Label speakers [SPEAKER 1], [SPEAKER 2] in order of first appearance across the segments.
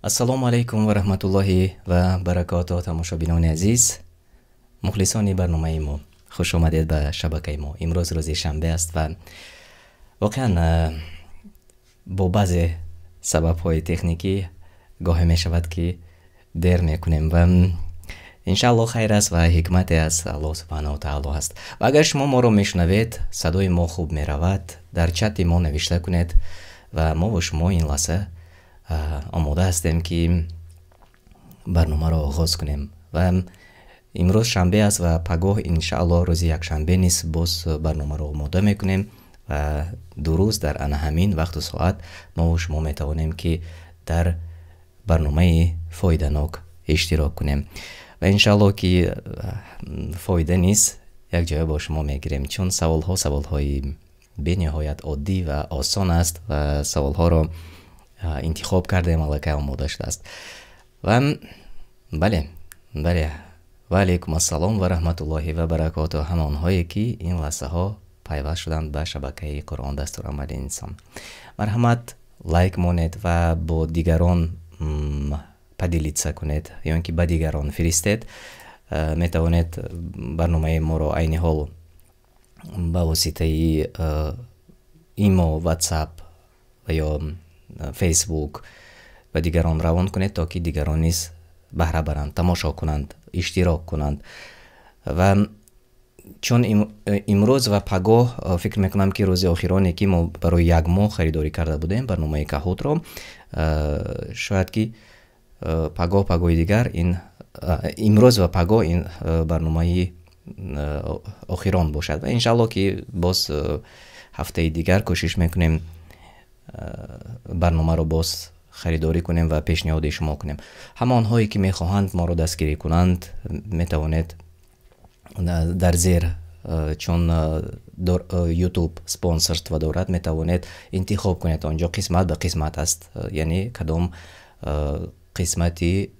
[SPEAKER 1] Ассалому алайкум ва раҳматуллоҳи ва баракотуҳ, тамошобинони азиз, мухлисони барномаи мо, хуш омадед ба шабакаи мо. Имрӯз рӯзи шанбе аст ва воқеан бо баъзе сабабҳои техникӣ гоҳе мешавад, ки дер мекунем ва иншааллоҳ хайр аст ва ҳикмате аз Аллоҳ субҳанаҳу ва таъоло аст. Ва агар шумо моро мешунавед, садои мо хуб меравад, дар чати мо навишта кунед ва мо бо шумо ин лаҳза омода ҳастем, ки барномаро оғоз кунем. Ва имрӯз шанбе аст ва пагоҳ иншааллоҳ рӯзи якшанбе низ боз барномаро омода мекунем ва ду рӯз дар ана ҳамин вақту соат мо бо шумо метавонем, ки дар барномаи фоиданок иштирок кунем ва иншааллоҳ ки фоида низ якҷоя бо шумо мегирем, чун саволҳо саволҳои бениҳоят оддӣ ва осон аст ва саволҳоро интихоб кардем, аллакай омода шудааст. Ва бале, бале, ва алайкум ассалом ва раҳматуллоҳи ва баракотуҳ ҳамонҳое, ки ин лаҳзаҳо пайваст шуданд ба шабакаи Қуръон дастурамали инсон. Марҳамат, лайк монед ва бо дигарон поделиться кунед ё ин ки ба дигарон фиристед. Метавонед барномаи моро айни ҳол ба воситаи имо, WhatsApp ва ё Facebook ба дигарон равон кунед, то ки дигарон низ баҳра баранд, тамошо кунанд, иштирок кунанд. Ва чун имрӯз ва пагоҳ фикр мекунам, ки рӯзи охироне, ки мо барои як моҳ харидорӣ карда будем барномаи Kahoot-ро, шояд ки пагоҳ, пагоҳи дигар ин имрӯз ва пагоҳ ин барномаи охирон бошад ва иншааллоҳ ки боз ҳафтаи дигар кӯшиш мекунем барномаро боз харидорӣ кунем ва пешниҳоди шумо кунем. Ҳамонҳое, ки мехоҳанд моро дастгирӣ кунанд, метавонед дар зер, чун YouTube спонсорство дорад, метавонед интихоб кунед. Он ҷо қисмат ба қисмат аст, яъне кадом қисмати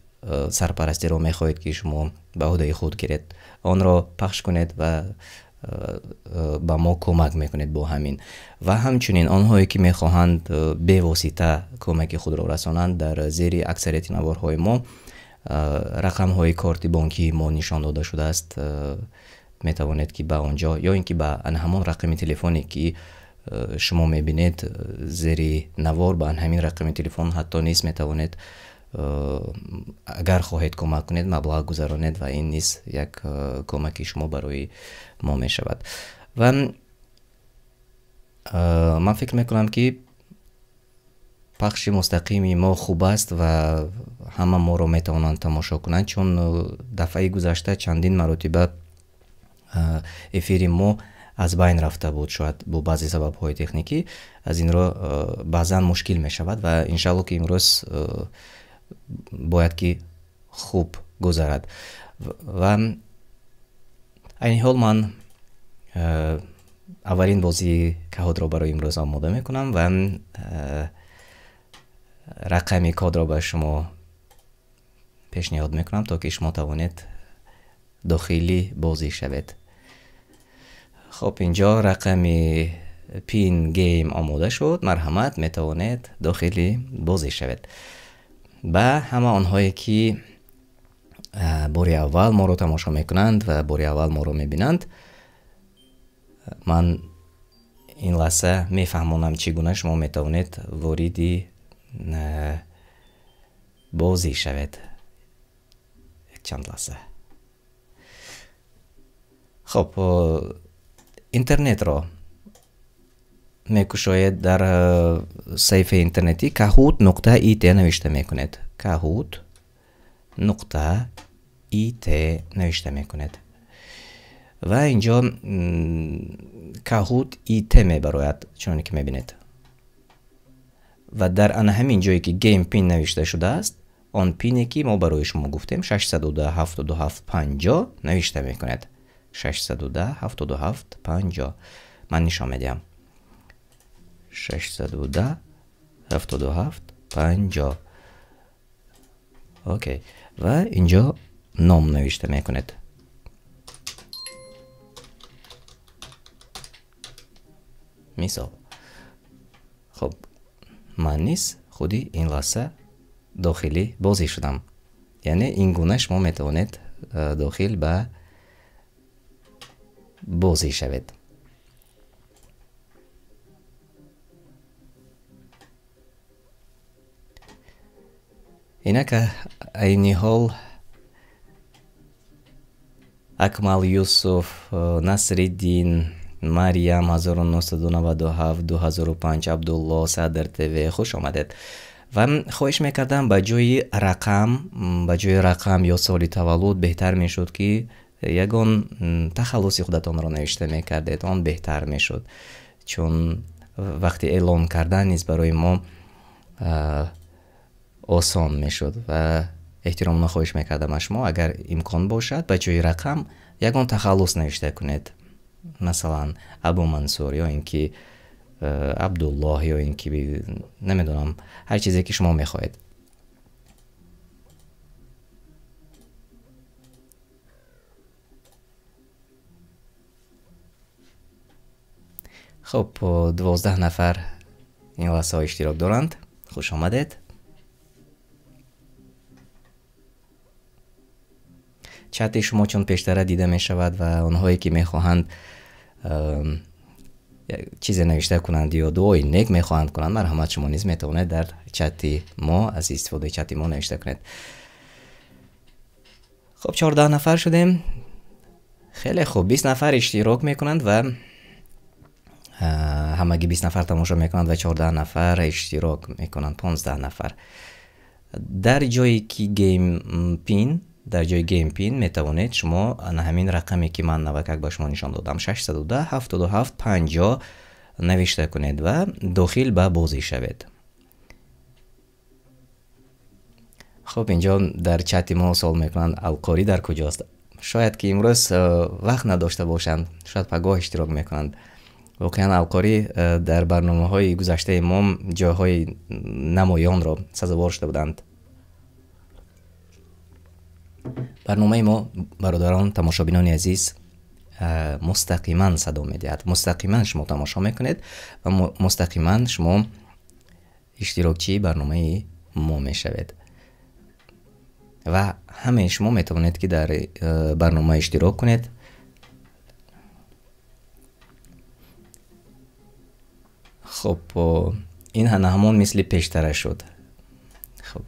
[SPEAKER 1] сарпарастиро мехоҳед, ки шумо ба ӯҳдаи худ гиред, онро пахш кунед ва ба мо кӯмак мекунед бо ҳамин. Ва ҳамчунин онҳое, ки мехоҳанд бевосита кӯмаки худро расонанд, дар зери аксарияти наворҳои мо рақамҳои корти бонкии мо нишон дода шудааст. Метавонед, ки ба он ҷо ё ин ки ба ҳамон рақами телефоне, ки шумо мебинед зери навор, ба ҳамин рақами телефон ҳатто низ метавонед, агар хоҳед кӯмак кунед, маблағ гузаронед ва ин низ як кӯмаки шумо барои мо мешавад. Ва ман фикр мекунам, ки пахши мустақими мо хуб аст ва ҳама моро метавонанд тамошо кунанд, чун дафъаи гузашта чандин маротиба эфири мо аз байн рафта буд, шояд бо баъзе сабабҳои техникӣ. Аз ин рӯ баъзан мушкил мешавад ва иншааллоҳ ки имрӯз бояд ки хуб гузарад. Ва айни ҳол ман аввалин бозии Kahoot-ро барои имрӯз омода мекунам ва рақами кодро ба шумо пешниҳод мекунам, то ки шумо тавонед дохили бозӣ шавед. Хоб, инҷо рақами pin game омода шуд. Марҳамат, метавонед дохили бозӣ шавед. Ба ҳама онҳое, ки бори аввал моро тамошо мекунанд ва бори аввал моро мебинанд, ман ин лаҳза мефаҳмонам, чӣ гуна шумо метавонед вориди бозӣ шавед. Чанд лаҳза. Хоб, интернетро мекушоед, дар саҳифаи интернетӣ kahoot.it навишта мекунед, kahoot.it навишта мекунед ва инҷо Kahoot IT мебарояд, чуноне ки мебинед. Ва дар ана ҳамин ҷое, ки game pin навишта шудааст, он пине, ки мо барои шумо гуфтем, 610 77 50 навишта мекунед. 610 77 50. Ман нишон медиҳам: 610 77 50. Окей, ва инҷо ном навишта мекунед. Мисол, хоб, ман низ худи ин лаҳза Дохили бозӣ шудам. Яъне ин гуна шумо метавонед дохил ба бозӣ шавед. Инак айни ҳол Акмал Юсуф, Насриддин, Марьям 1997, 2005, Абдулло, Садр ТВ, хуш омадед. Ва хоҳиш мекардам ба ҷои рақам ё соли таваллуд беҳтар мешуд, ки ягон тахаллуси худатонро навишта мекардед, он беҳтар мешуд, чун вақти эълон кардан низ барои мо осон мешуд. Ва эҳтиромона хоҳиш мекардам аз шумо, агар имкон бошад, ба ҷои рақам ягон тахаллус навишта кунед, масалан Абу Мансур ё ин ки Абдуллоҳ ё ин ки намедонам, ҳар чизе ки шумо мехоҳед. Хуб, 12 нафар ин лаҳзаҳо иштирок доранд. Хуш омадед. Чати шумо чун пештара дида мешавад ва онҳое ки мехоҳанд чизе навишта кунанд ё дуои нек мехоҳанд кунанд, марҳамат, шумо низ метавонед дар чати мо аз истифодаи чати мо навишта кунед. Хуб, 14 нафар шудем. Хеле хуб, 20 нафар иштирок мекунанд ва ҳамагӣ 20 нафар тамошо мекунанд ва 14 нафар иштирок мекунанд, 15 нафар. Дар ҷое ки game pin, дар ҷои game pin метавонед шумо ана ҳамин рақаме ки ман навакак ба шумо нишон додам, 610 77 50 навишта кунед ва дохил ба бозӣ шавед. Хуб, инҷо дар чати мо суол мекунанд, Алқорӣ дар куҷост? Шояд ки имрӯз вақт надошта бошанд, шояд пагоҳ иштирок мекунанд. Воқеан Алқорӣ дар барномаҳои гузаштаи мо ҷойҳои намоёнро сазовор шуда буданд. Барномаи мо, бародарон, тамошобинони азиз, мустақиман садо медиҳад. Мустақиман шумо тамошо мекунед ва мустақиман шумо иштирокчии барномаи мо мешавед. Ва ҳамаи шумо метавонед ки дар барнома иштирок кунед. Хуб, ин ҳамон мисли пештара шуд. Хуб.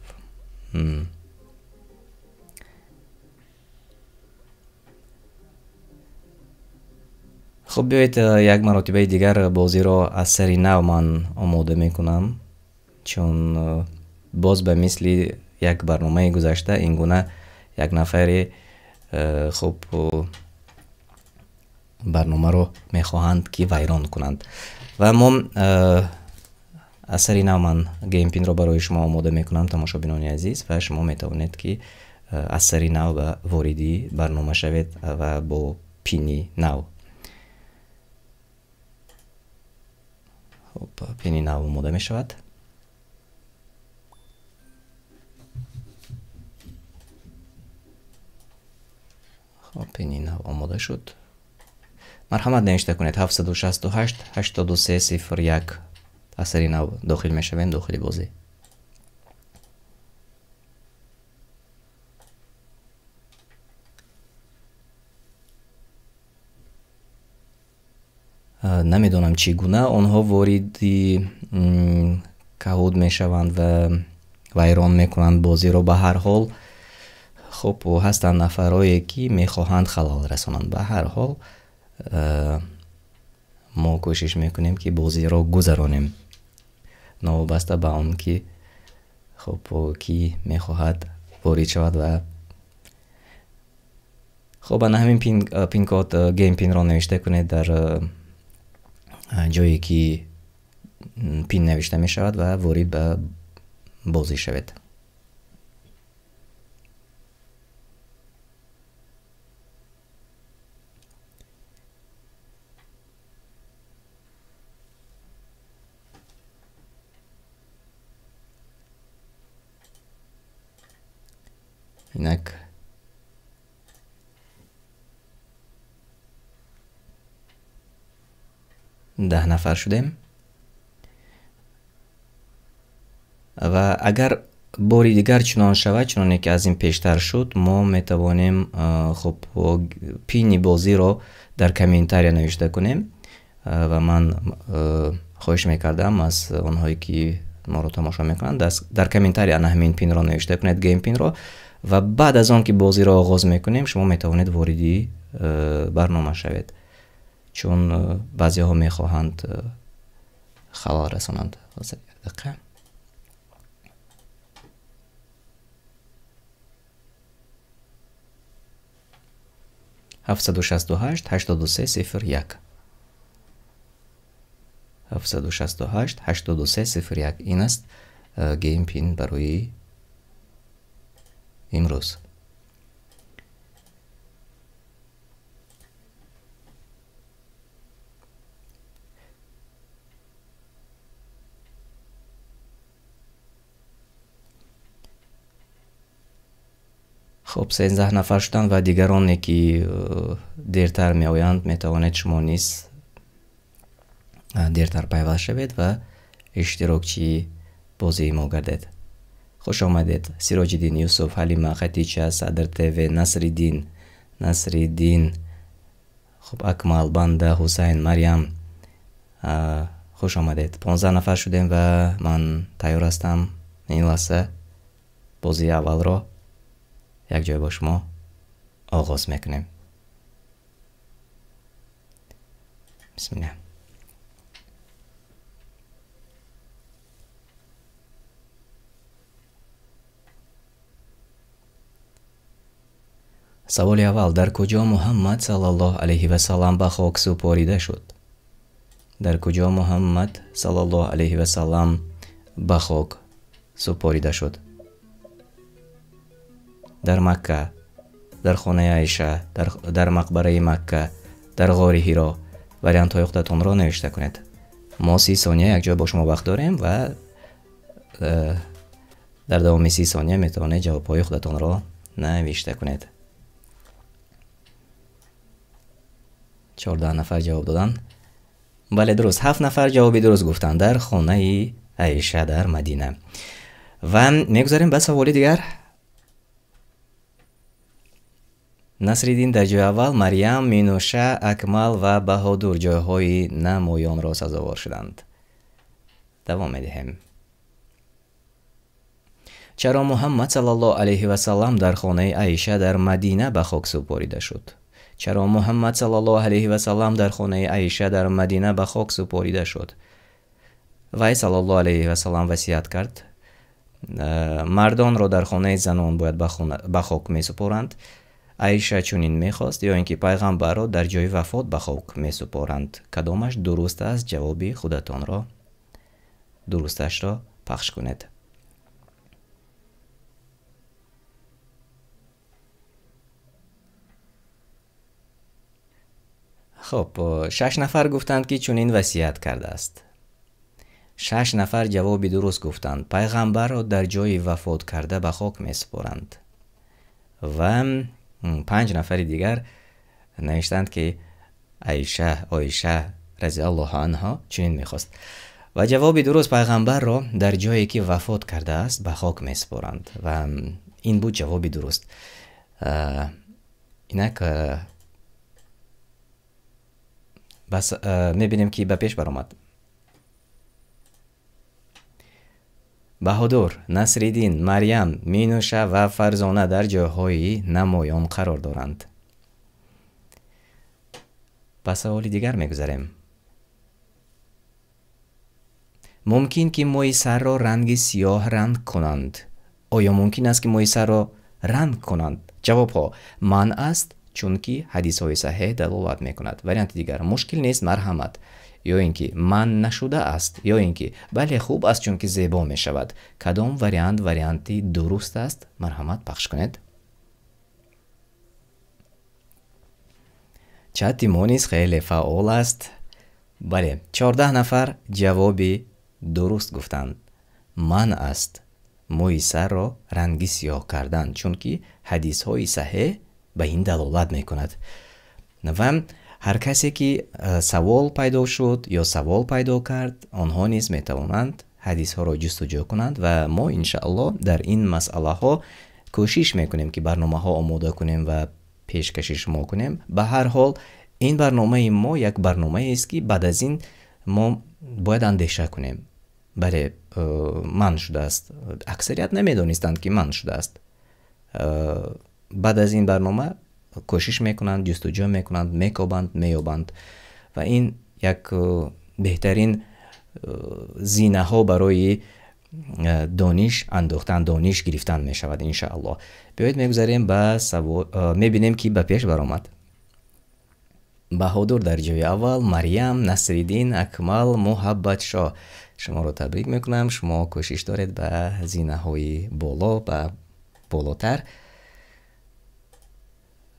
[SPEAKER 1] Хуб, биёед як маротибаи дигар бозиро аз сари нав ман омода мекунам, чун боз ба мисли як барномаи гузашта ин гуна як нафаре хуб барномаро мехоҳанд ки вайрон кунанд. Ва мо аз сари нав ман game pin-ро барои шумо омода мекунам, тамошобинони азиз, ва шумо метавонед ки аз сари нав ба вориди барнома шавед ва бо пини нав. Хуб, пини нав омода мешавад. Хуб, пини нав омода шуд. Марҳамат, навишта кунед 768 83 01. Аз сари нав дохил мешавем дохили бозӣ. Намедонам чӣ гуна онҳо вориди Kahoot мешаванд ва вайрон мекунанд бозиро. Ба ҳар ҳол, хуб, ҳастанд нафарое ки мехоҳанд халал расонанд. Ба ҳар ҳол мо кӯшиш мекунем ки бозиро гузаронем, новобаста ба он ки хуб ки мехоҳад ворид шавад. Ва хуб, ана ҳамин пин-код, game pin-ро навишта кунед дар ҷое ки пин навишта мешавад ва ворид ба бозӣ шавед. Инак 10 нафар шудем ва агар бори дигар чунон шавад, чуноне ки аз ин пештар шуд, мо метавонем хуб пини бозиро дар комментария навишта кунем ва ман хоҳиш мекардам аз онҳое ки моро тамошо мекунанд, дар комментария ана ҳамин пинро навишта кунед, game пинро, ва баъд аз он ки бозиро оғоз мекунем, шумо метавонед вориди барнома шавед, чун баъзеҳо мехоҳанд халал расонанд. Як дақиқа. 768 83 01 768 83 01 ин аст game pin барои имрӯз. Хуб, 13 нафар шуданд ва дигароне ки дертар меоянд, метавонед шумо низ дертар пайваст шавед ва иштирокчии бозии мо гардед. Хуш омадед Сироҷиддин, Юсуф, Ҳалима, Хатича, Садр ТВ, Насриддин, Насриддин, хуб, Акмал, Банда, Ҳусайн, Марьям. Хуш омадед. 15 нафар шудем ва ман тайёр ҳастам ин лаҳза бозии аввалро якҷоя бо шумо оғоз мекунем. Бисмиллаҳ. Саволи аввал: дар куҷо Муҳаммад саллаллоҳу алайҳи васаллам ба хок супорида шуд? Дар куҷо Муҳаммад саллаллоҳу алайҳи васаллам ба хок супорида шуд? Дар Макка, дар хонаи Аиша, дар мақбараи Макка, дар ғори Ҳиро. Вариантҳои худатонро навишта кунед. Мо 30 сония якҷоя бо шумо вақт дорем ва дар давоми 30 сония метавонед ҷавобҳои худатонро навишта кунед. 14 нафар ҷавоб доданд. Бале, дуруст, 7 нафар ҷавоби дуруст гуфтанд. Дар хонаи Аиша дар Мадина. Ва мегузарем ба саволи дигар. Насриддин дар ҷои аввал, Марьям, Минуша, Акмал ва Баҳодур ҷойҳои намоёнро сазовор шуданд. Давом медиҳем. Чаро Муҳаммад саллаллоҳу алайҳи васаллам дар хонаи Аиша дар Мадина ба хок супорида шуд? Чаро Муҳаммад саллаллоҳу алайҳи васаллам дар хонаи Аиша дар Мадина ба хок супорида шуд? Вай саллаллоҳу алайҳи васаллам васият кард: мардонро дар хонаи занон бояд ба хок месупоранд. Аиша чунин мехост, ё ин ки пайғамбарро дар ҷои вафот ба хок месупоранд. Кадомаш дуруст аст? Ҷавоби худатонро дурусташро пахш кунед. Хуб, 6 нафар гуфтанд, ки чунин васият кардааст. 6 нафар ҷавоби дуруст гуфтанд. Пайғамбарро дар ҷои вафот карда ба хок месупоранд. Ва 5 нафари дигар навиштанд, ки Оиша разиаллоҳу анҳо чунин мехост. Ва ҷавоби дуруст: пайғамбарро дар ҷое ки вафот кардааст ба хок месупоранд. Ва ин буд ҷавоби дуруст. Инак бас мебинем ки ба пеш баромад. Баҳодур, Насриддин, Марьям, Минуша ва Фарзона дар ҷойҳои намоён қарор доранд. Ба саволи дигар мегузарем. Мумкин ки мӯи сарро ранги сиёҳ ранг кунанд? Оё мумкин аст ки мӯи сарро ранг кунанд? Ҷавобҳо: манъ аст, чунки ҳадисҳои саҳеҳ далолат мекунад. Варианти дигар: мушкил нест, марҳамат. Ё ин ки манъ нашуда аст, ё ин ки бале, хуб аст, чунки зебо мешавад. Кадом вариант варианти дуруст аст? Марҳамат пахш кунед. Чати мо низ хеле фаъол аст. Бале, 14 нафар ҷавоби дуруст гуфтанд. Манъ аст мӯи сарро ранги сиёҳ кардан, чунки ҳадисҳои саҳеҳ ба ин далолат мекунад. Ва ҳар касе ки савол пайдо шуд ё савол пайдо кард, онҳо низ метавонанд ҳадисҳоро ҷустуҷӯ кунанд ва мо иншааллоҳ дар ин масъалаҳо кӯшиш мекунем, ки барномаҳо омода кунем ва пешкаши шумо кунем. Ба ҳар ҳол ин барномаи мо як барномаест, ки баъд аз ин мо бояд андеша кунем. Бале, манъ шудааст. Аксарият намедонистанд, ки манъ шудааст. Баъд аз ин барнома кӯшиш мекунанд, ҷустуҷӯ мекунанд, мекобанд, меёбанд ва ин як беҳтарин зинаҳо барои дониш андохтан, дониш гирифтан мешавад иншааллоҳ. Биёед мегузарем ба савол, мебинем, ки ба пеш баромад. Баҳодур дар ҷои аввал, Марьям, Насриддин, Акмал, Муҳаббатшоҳ. Шуморо табрик мекунам, шумо кӯшиш доред ба зинаҳои боло, ба болотар.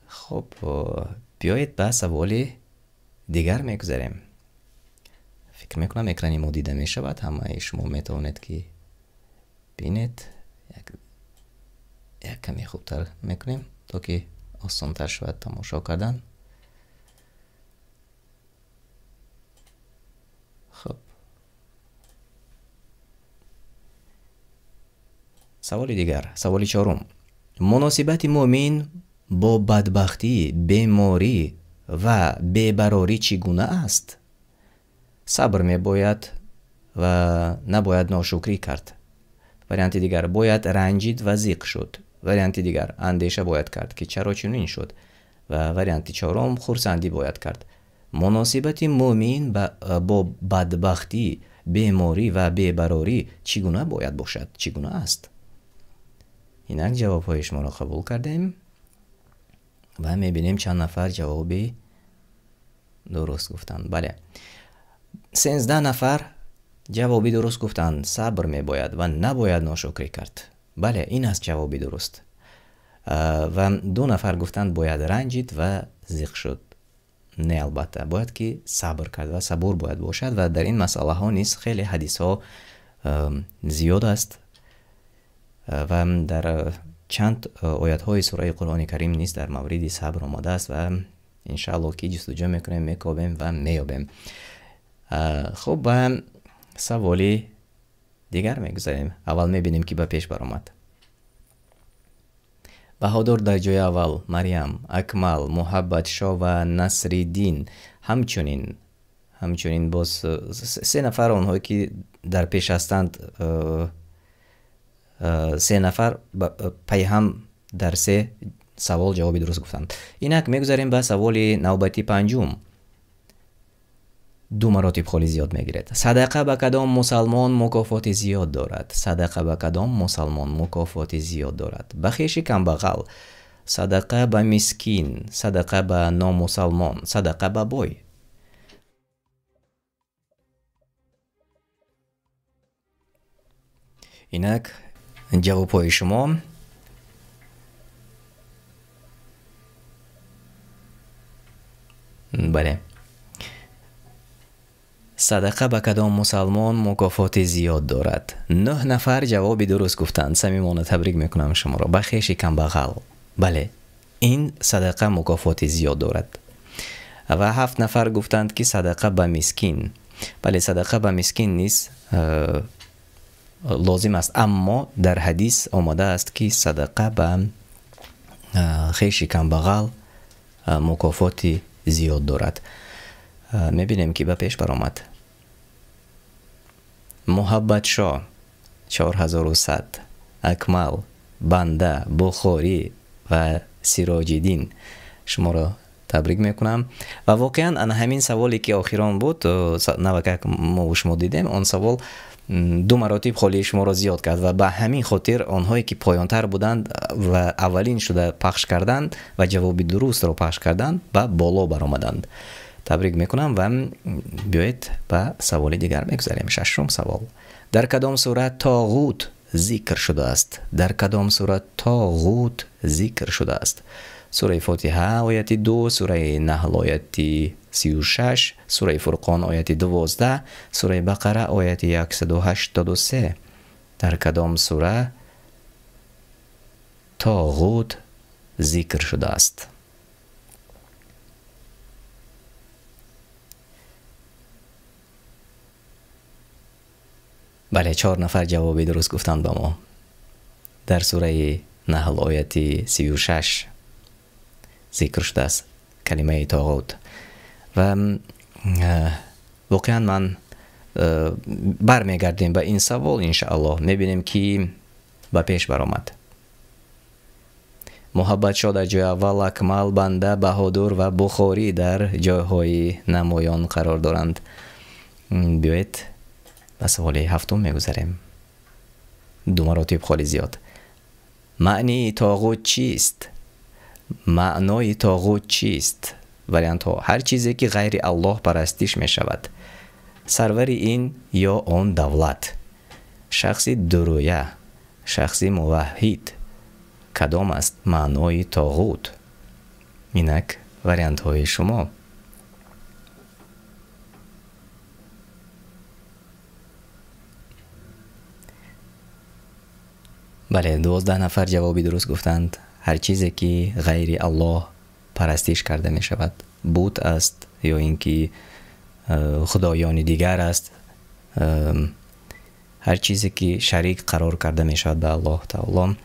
[SPEAKER 1] Хуб, биёед ба саволи дигар мегузарем. Фикр мекунам экрани мо дида мешавад, ҳамаи шумо метавонед, ки бинед. Як каме хубтар мекунем, то ки осонтар шавад тамошо кардан. Хуб, саволи дигар, саволи чорум. Муносибати мӯмин бо бадбахтӣ, беморӣ ва бебарорӣ чӣ гуна аст? Сабр мебояд ва набояд ношукрӣ кард. Варианти дигар, бояд ранҷид ва зиқ шуд. Варианти дигар, андеша бояд кард, ки чаро чунин шуд. Ва варианти чорум, хурсандӣ бояд кард. Муносибати мӯмин бо бадбахтӣ, беморӣ ва бебарорӣ чӣ гуна бояд бошад? Чӣ гуна аст? Инак ҷавобҳои шуморо қабул кардем ва мебинем чанд нафар ҷавоби дуруст гуфтанд. Бале, 13 нафар ҷавоби дуруст гуфтанд. Сабр мебояд ва набояд ношукрӣ кард. Бале, ин аст ҷавоби дуруст. Ва 2 нафар гуфтанд бояд ранҷид ва зиқ шуд. Не, албатта, бояд ки сабр кард ва сабур бояд бошад ва дар ин масъалаҳо низ хеле ҳадисҳо зиёд аст ва дар чанд оятҳои сураи Қуръони Карим низ дар мавриди сабр омадааст ва иншааллоҳ ки ҷустуҷӯ мекунем, мекобем ва меёбем. Хуб, ба саволи дигар мегузарем. Аввал мебинем, ки ба пеш баромад. Баҳодур дар ҷои аввал, Марьям, Акмал, Муҳаббатшоҳ ва Насриддин. Ҳамчунин боз 3 нафар онҳое ки дар пеш ҳастанд, 3 нафар пайҳам дар 3 савол ҷавоби дуруст гуфтанд. Инак мегузарем ба саволи навбати панҷум. 2 маротиб холи зиёд мегиред. Садақа ба кадом мусалмон мукофоти зиёд дорад? Садақа ба кадом мусалмон мукофоти зиёд дорад? Ба хеши камбағал, садақа ба мискин, садақа ба номусалмон, садақа ба бой. Инак ҷавобҳои шумо. Бале, садақа ба кадом мусалмон мукофоти зиёд дорад? 9 нафар ҷавоби дуруст гуфтанд. Самимона табрик мекунам шуморо. Ба хеши камбағал. Бале, ин садақа мукофоти зиёд дорад. Ва 7 нафар гуфтанд, ки садақа ба мискин. Бале, садақа ба мискин низ лозим аст, аммо дар ҳадис омадааст, ки садақа ба хеши камбағал мукофоти зиёд дорад. Мебинем, ки ба пеш баромад. Муҳаббатшоҳ 4100, Акмал, Банда, Бухорӣ ва Сироҷиддин. Шуморо табрик мекунам. Ва воқеан ана ҳамин саволе, ки охирон буд, навакак мо шумо дидем, он савол 2 маротиб холии шуморо зиёд кард ва ба ҳамин хотир онҳое ки поёнтар буданд ва аввалин шуда пахш карданд ва ҷавоби дурустро пахш карданд, ба боло баромаданд. Табрик мекунам ва биёед ба саволи дигар мегузарем. 6-ум савол. Дар кадом сура тоғут зикр шудааст? Дар кадом сура тоғут зикр шудааст? Сураи Фотиҳа ояти 2, сураи Наҳл ояти 36, сураи Фурқон ояти 12, сураи Бақара ояти 183. Дар кадом сура тоғут зикр шудааст? Бале, 4 нафар ҷавоби дуруст гуфтанд ба мо. Дар сураи Наҳл ояти 36 зикр шудааст калимаи тоғут. Ва воқеан ман бармегардем ба ин савол, иншааллоҳ мебинем, ки ба пеш баромад. Муҳаббатшо дар ҷои аввал, Акмал, Банда, Баҳодур ва Бухорӣ дар ҷойҳои намоён қарор доранд. Биёед ба саволи ҳафтум мегузарем. 2 маротиб холи зиёд. Маънии тоғут чист? Маънои тоғут чист? Вариантҳо: ҳар чизе ки ғайри Аллоҳ парастиш мешавад, сарвари ин ё он давлат, шахси дурӯя, шахси муваҳҳид. Кадом аст маънои тоғут? Инак вариантҳои шумо. Бале, 12 нафар ҷавоби дуруст гуфтанд. Ҳар чизе ки ғайри Аллоҳ парастиш карда мешавад, бут аст ё ин ки худоёни дигар аст, ҳар чизе ки шарик қарор карда мешавад ба Аллоҳ таоло.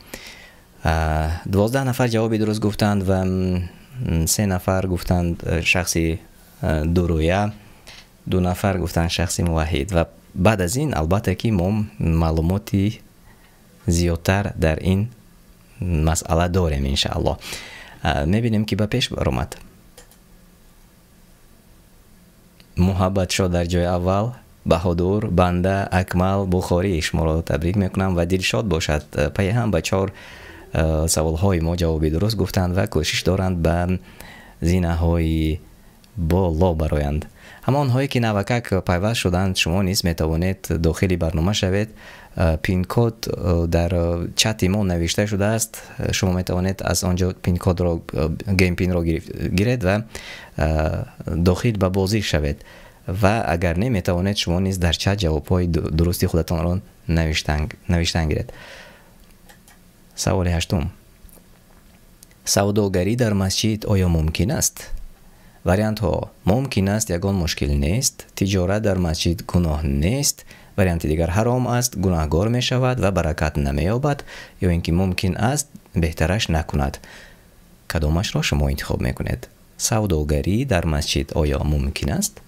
[SPEAKER 1] 12 нафар ҷавоби дуруст гуфтанд ва 3 нафар гуфтанд шахси дурӯя, 2 нафар гуфтанд шахси муваҳҳид. Ва баъд аз ин албатта ки мо маълумоти зиёдтар дар ин масъала дорем, иншааллоҳ. Мебинем, ки ба пеш баромад. Муҳаббатшо дар ҷои аввал, Баҳодур, Банда, Акмал, Бухорӣ. Шуморо табрик мекунам ва дилшод бошад. Пайи ҳам ба 4 саволҳои мо ҷавоби дуруст гуфтанд ва кӯшиш доранд ба зинаҳои боло бароянд. Ҳамонҳое ки навакак пайваст шуданд, шумо низ метавонед дохили барнома шавед. Пин-код дар чати мо навишта шудааст. Шумо метавонед аз он ҷо пин-кодро, геймпинро гиред ва дохил ба бозӣ шавед. Ва агар не, метавонед шумо низ дар чат ҷавобҳои дурусти худатонро навиштан гиред. Саволи ҳаштум. Савдогарӣ дар масҷид оё мумкин аст? Вариантҳо: мумкин аст, ягон мушкил нест, тиҷорат дар масҷид гуноҳ нест, варианти дигар ҳаром аст, гунаҳгор мешавад ва баракат намеёбад, ё ин ки мумкин аст, беҳтараш накунад. Кадомашро шумо интихоб мекунед? Савдогарӣ дар масҷид оё мумкин аст?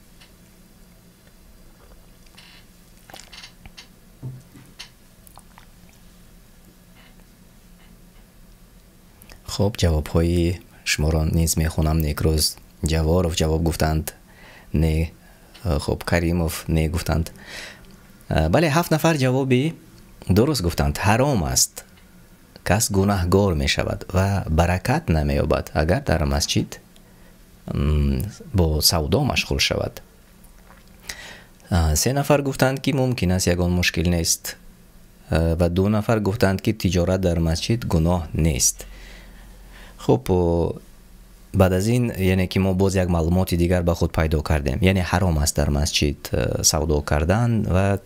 [SPEAKER 1] Хуб, ҷавобҳои шуморо низ мехонам. Некрӯз Ҷаворов ҷавоб гуфтанд не. Хуб, Каримов не гуфтанд. Бале, 7 нафар ҷавоби дуруст гуфтанд. Ҳаром аст, кас гунаҳгор мешавад ва баракат намеёбад, агар дар масҷид бо савдо машғул шавад. 3 нафар гуфтанд, ки мумкин аст, ягон мушкил нест, ва 2 нафар гуфтанд, ки тиҷорат дар масҷид гуноҳ нест. Хуб, баъд аз ин, яъне ки мо боз як маълумоти дигар ба худ пайдо кардем. Яъне ҳаром аст дар масҷид савдо кардан ва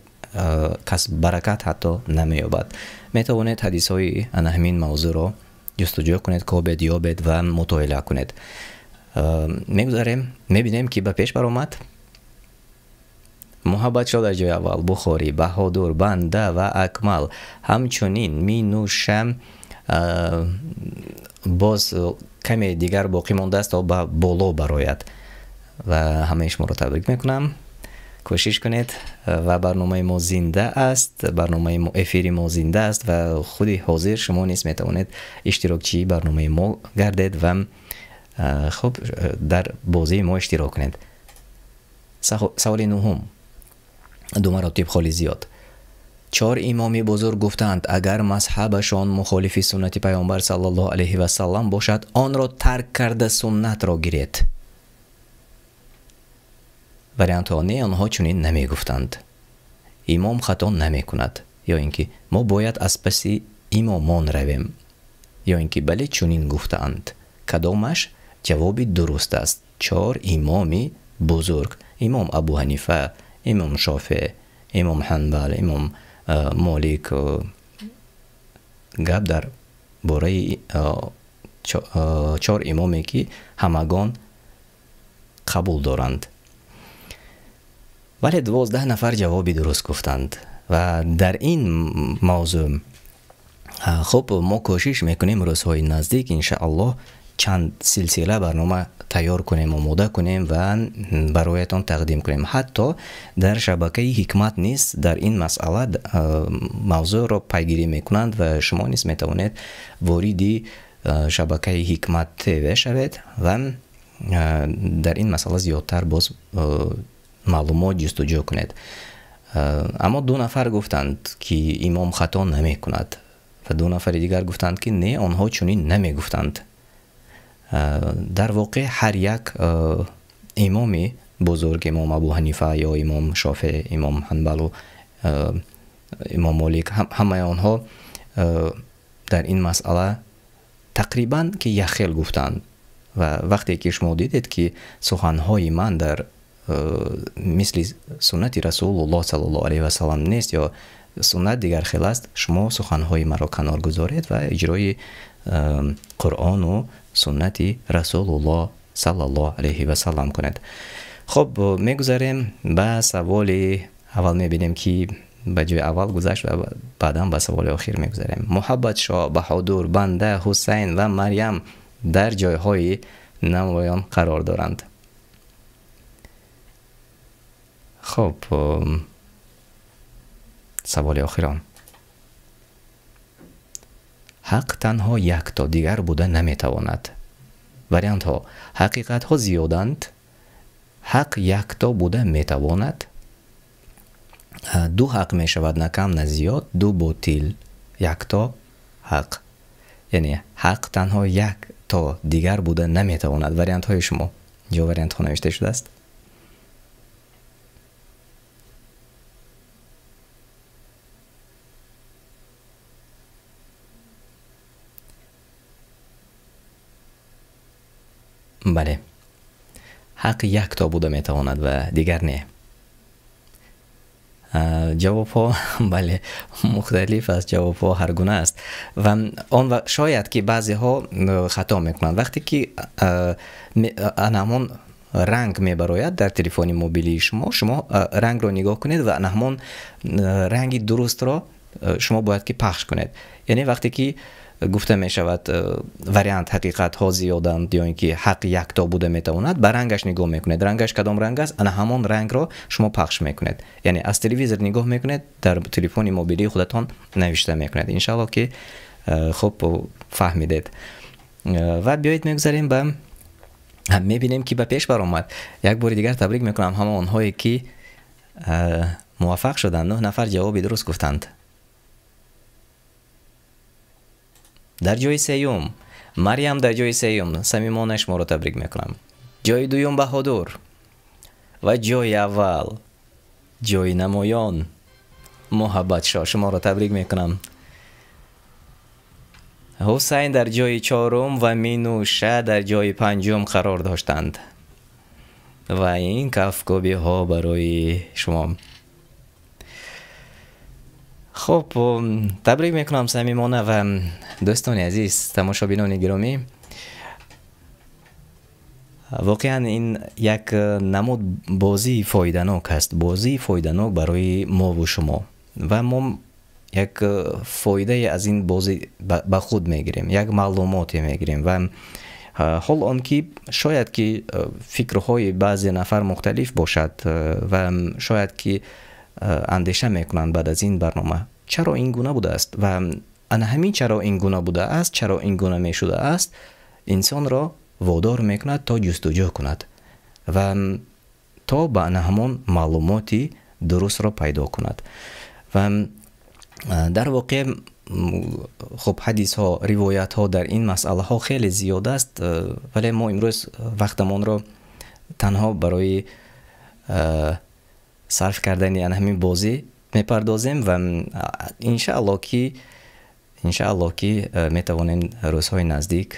[SPEAKER 1] кас баракат ҳатто намеёбад. Метавонед ҳадисҳои ана ҳамин мавзӯъро ҷустуҷӯ кунед, кобед, ёбед ва мутолиа кунед. Мегузарем, мебинем, ки ба пеш баромад. Муҳаббатшо дар ҷои аввал, Бухорӣ, Баҳодур, Банда ва Акмал. Ҳамчунин Минуша боз каме дигар боқӣ мондааст то ба боло барояд. Ва ҳамаи шуморо табрик мекунам. Кӯшиш кунед ва барномаи мо зинда аст, барномаи мо, эфири мо зинда аст ва худи ҳозир шумо низ метавонед иштирокчии барномаи мо гардед ва хуб дар бозии мо иштирок кунед. Саволи нуҳум. 2 маротиб холи зиёд. 4 имоми бузург гуфтанд, агар мазҳабашон мухолифи суннати Пайғамбар саллаллоҳу алайҳи васаллам бошад, онро тарк карда суннатро гиред. Вариантҳо: не, онҳо чунин намегуфтанд. Имом хато намекунад, ё ин ки мо бояд аз паси имомон равем, ё ин ки бале чунин гуфтаанд. Кадомаш ҷавоби дуруст аст? 4 имоми бузург: имом Абу Ҳанифа, имом Шофеъ, имом Ҳанбал, имом Молик. Гап дар бораи 4 имоме ки ҳамагон қабул доранд. Вале 12 нафар ҷавоби дуруст гуфтанд. Ва дар ин мавзӯъ хуб мо кӯшиш мекунем рӯзҳои наздик иншааллоҳ чанд силсила барнома тайёр кунем, омода кунем ва бароятон тақдим кунем. Ҳатто дар шабакаи Ҳикмат низ дар ин масъала мавзӯъро пайгирӣ мекунанд ва шумо низ метавонед вориди шабакаи Ҳикмат ТВ шавед ва дар ин масъала зиёдтар боз маълумот ҷустуҷӯ кунед. Аммо ду нафар гуфтанд, ки имом хато намекунад ва ду нафари дигар гуфтанд, ки не, онҳо чунин намегуфтанд. Дар воқеъ ҳар як имоми бузург, имом Абу Ҳанифа ё имом Шофеъ, имом Ҳанбалу имом Молик, ҳамаи онҳо дар ин масъала тақрибан ки якхел гуфтанд. Ва вақте ки шумо дидед, ки суханҳои ман дар мисли суннати Расулуллоҳ саллаллоҳу алайҳи васаллам нест ё суннат дигар хел аст, шумо суханҳои маро канор гузоред ва иҷрои Қуръону суннати Расулуллоҳ саллаллоҳу алайҳи васаллам кунед. Хуб, мегузарем ба саволи аввал, мебинем ки ба ҷои аввал гузашт ва баъдан ба саволи охир мегузарем. Муҳаббатшоҳ, Баҳодур, Банда, Ҳусайн ва Марьям дар ҷойҳои намоён қарор доранд. Хуб, саволи охирон. Ҳақ танҳо якто, дигар буда наметавонад. Вариантҳо: ҳақиқатҳо зиёданд, ҳақ якто буда метавонад, ду ҳақ мешавад на кам на зиёд, ду ботил, якто ҳақ. Яъне ҳақ танҳо якто, дигар буда наметавонад. Вариантҳои шумо. Ҷо вариантҳо навишта шудааст. Бале, ҳақ якто буда метавонад ва дигар не. Ҷавобҳо бале мухталиф аст, ҷавобҳо ҳар гуна аст ва он шояд ки баъзеҳо хато мекунанд. Вақте ки ана ҳамон ранг мебарояд дар телефони мобилии шумо, шумо рангро нигоҳ кунед ва ана ҳамон ранги дурустро шумо бояд ки пахш кунед. Яъне вақте ки гуфта мешавад вариант ҳақиқатҳо зиёданд ё ин ки ҳақ якто буда метавонад, ба рангаш нигоҳ мекунед. Рангаш кадом ранг аст, ана ҳамон рангро шумо пахш мекунед. Яъне аз телевизор нигоҳ мекунед, дар телефони мобилии худатон навишта мекунед. Иншааллоҳ ки хуб фаҳмидед. Ва биёед мегузарем ба мебинем ки ба пеш баромад. Як бори дигар табрик мекунам ҳама онҳое ки муваффақ шуданд. 9 нафар ҷавоби дуруст гуфтанд. Дар ҷои сеюм Марьям, дар ҷои сеюм самимона шуморо табрик мекунам. Ҷои дуюм Баҳодур ва ҷои аввал, ҷои намоён Муҳаббатшоҳ, шуморо табрик мекунам. Ҳусайн дар ҷои чорум ва Минуша дар ҷои панҷум қарор доштанд. Ва ин кафкӯбиҳо барои шумо. Хуб, табрик мекунам самимона ва дӯстони азиз, тамошобинони гиромӣ. Воқеан ин як намуд бозии фоиданок аст, бозии фоиданок барои мову шумо. Ва мо як фоидае аз ин бозӣ ба худ мегирем, як маълумоте мегирем. Ва ҳол он ки шояд ки фикрҳои баъзе нафар мухталиф бошад ва шояд ки андеша мекунанд баъд аз ин барнома, чаро ин гуна будааст ва ана ҳамин чаро ин гуна будааст, чаро ин гуна мешудааст, инсонро водор мекунад то ҷустуҷӯ кунад ва то ба ана ҳамон маълумоти дурустро пайдо кунад. Ва дар воқеъ хуб ҳадисҳо, ривоятҳо дар ин масъалаҳо хеле зиёд аст, вале мо имрӯз вақтамонро танҳо барои сарф кардани ана ҳамин бозӣ мепардозем ва иншааллоҳ ки метавонем рӯзҳои наздик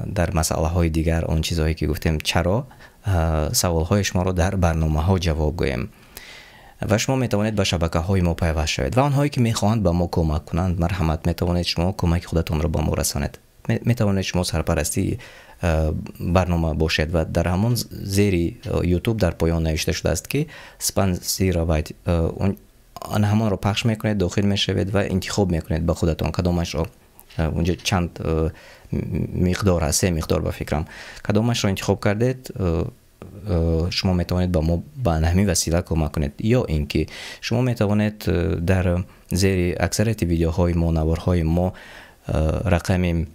[SPEAKER 1] дар масъалаҳои дигар, он чизҳое ки гуфтем чаро, саволҳои шуморо дар барномаҳо ҷавоб гӯем. Ва шумо метавонед ба шабакаҳои мо пайваст шавед ва онҳое ки мехоҳанд ба мо кӯмак кунанд, марҳамат, метавонед шумо кӯмаки худатонро ба мо расонед. Метавонед шумо сарпарастии барнома бошед ва дар ҳамон зери YouTube дар поён навишта шудааст ки спонсировать, Ҳамонро пахш мекунед, дохил мешавед ва интихоб мекунед ба худатон кадомашро. Унҷо чанд миқдор аст, се миқдор ба фикрам. Кадомашро интихоб кардед, шумо метавонед ба мо ба ҳамин васила кӯмак кунед. Ё ин ки шумо метавонед дар зери аксарияти видеоҳои мо, наворҳои мо рақами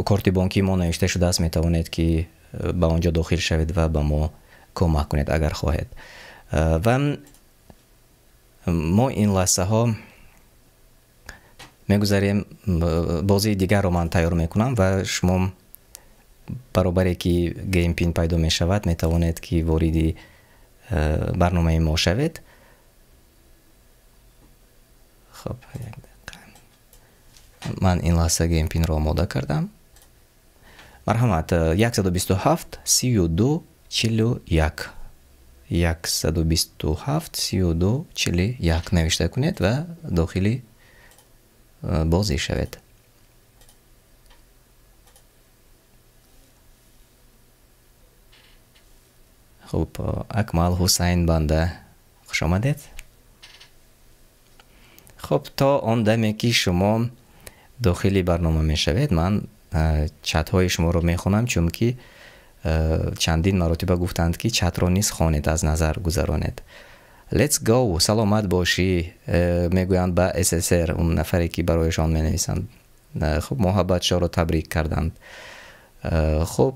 [SPEAKER 1] корти бонкии мо навишта шудааст, метавонед ки ба он ҷо дохил шавед ва ба мо кӯмак кунед агар хоҳед. Ва мо ин лаҳзаҳо мегузарем, бозии дигарро ман тайёр мекунам ва шумо баробаре ки game pin пайдо мешавад, метавонед ки вориди барномаи мо шавед. Хоб, як дақиқа. Ман ин лаҳза game pin-ро омода кардам. Марҳамат, 127 32 41. 127 32 41 навишта кунед ва дохили бозӣ шавед. Хуб, Акмал Ҳусайн банда, хуш омадед. Хуб, то он даме ки шумо дохили барнома мешавед, ман чатҳои шуморо мехонам, чунки чандин маротиба гуфтанд ки чатро низ хонед, аз назар гузаронед. Let's go, саломат бошӣ, мегӯянд ба СССР, он нафаре ки барояшон менависанд. Хуб, Муҳаббатшоро табрик карданд. Хуб,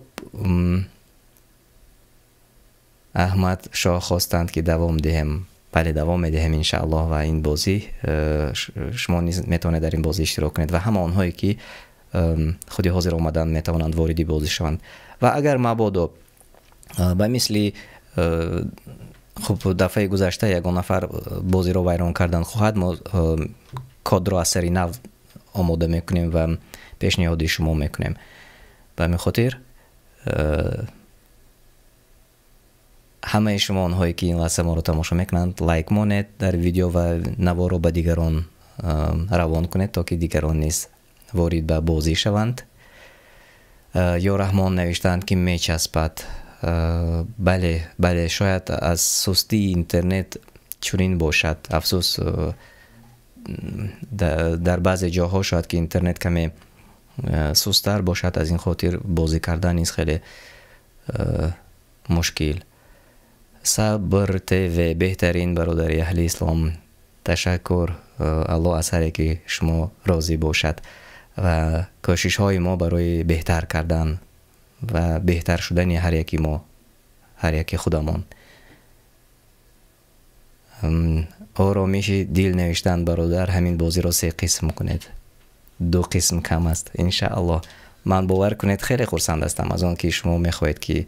[SPEAKER 1] Аҳмад шоҳ хостанд ки давом диҳем. Бале, давом медиҳем иншааллоҳ ва ин бозӣ шумо низ метавонед дар ин бозӣ иштирок кунед ва ҳама онҳое ки худи ҳозир омаданд метавонанд вориди бозӣ шаванд. Ва агар мабодо ба мисли хуб дафъаи гузашта ягон нафар бозиро вайрон кардан хоҳад, мо кодро аз сари нав омода мекунем ва пешниҳоди шумо мекунем. Ба ҳамин хотир ҳамаи шумо онҳое ки ин лаҳза моро тамошо мекунанд, лайк монед дар видео ва наворро ба дигарон равон кунед, то ки дигарон низ ворид ба бозӣ шаванд. Ё Раҳмон навиштаанд ки мечаспад. Бале, бале, шояд аз сустии интернет чунин бошад. Афсӯс, дар баъзе ҷоҳо шояд ки интернет каме сусттар бошад, аз ин хотир бозӣ кардан низ хеле мушкил. Сабр ТВ, беҳтарин бародари аҳли ислом, ташаккур. Аллоҳ аз ҳар яке шумо розӣ бошад ва кӯшишҳои мо барои беҳтар кардан ва беҳтар шудани ҳар яки мо, ҳар яки худамон. Оромиши дил навиштан бародар, ҳамин бозиро се қисм кунед. Ду қисм кам аст иншааллоҳ. Ман бовар кунед хеле хурсанд ҳастам аз он ки шумо мехоҳед ки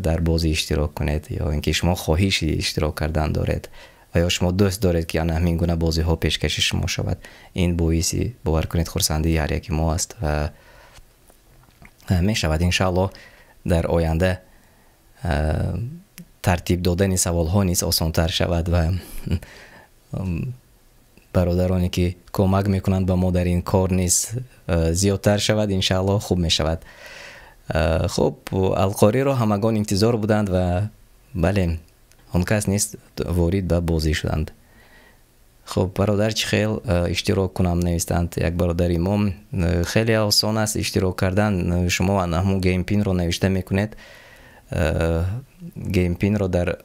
[SPEAKER 1] дар бозӣ иштирок кунед, ё ин ки шумо хоҳиши иштирок кардан доред ва ё шумо дӯст доред ки ана ҳамин гуна бозиҳо пешкаши шумо шавад. Ин боиси бовар кунед хурсандии ҳар яки мо аст ва мешавад иншааллоҳ дар оянда тартиб додани саволҳо низ осонтар шавад ва бародароне ки кӯмак мекунанд ба мо дар ин кор низ зиёдтар шавад иншааллоҳ, хуб мешавад. Хуб, Алқориро ҳамагон интизор буданд ва бале, он кас низ ворид ба бозӣ шуданд. Хуб, бародар, чӣ хел иштирок кунам навистанд як бародари мо. Хеле осон аст иштирок кардан. Шумо ҳамун game pin-ро навишта мекунед. Game pin-ро дар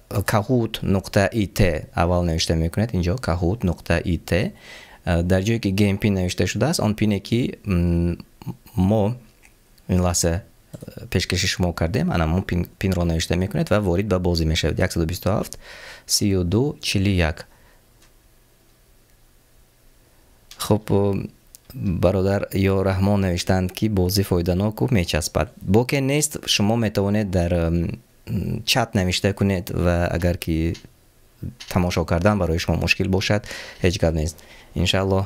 [SPEAKER 1] kahoot.it аввал навишта мекунед. Инҷо kahoot.it дар ҷое ки game pin навишта шудааст, он пине ки мо ин лаҳза пешкаши шумо кардем, ана ҳамун пинро навишта мекунед ва ворид ба бозӣ мешавед. 127 32 41. Хуб, бародар ё Раҳмон навиштанд ки бозӣ фоиданоку мечаспад. Боке нест, шумо метавонед дар чат навишта кунед ва агар ки тамошо кардан барои шумо мушкил бошад, ҳеҷ гап нест иншааллоҳ.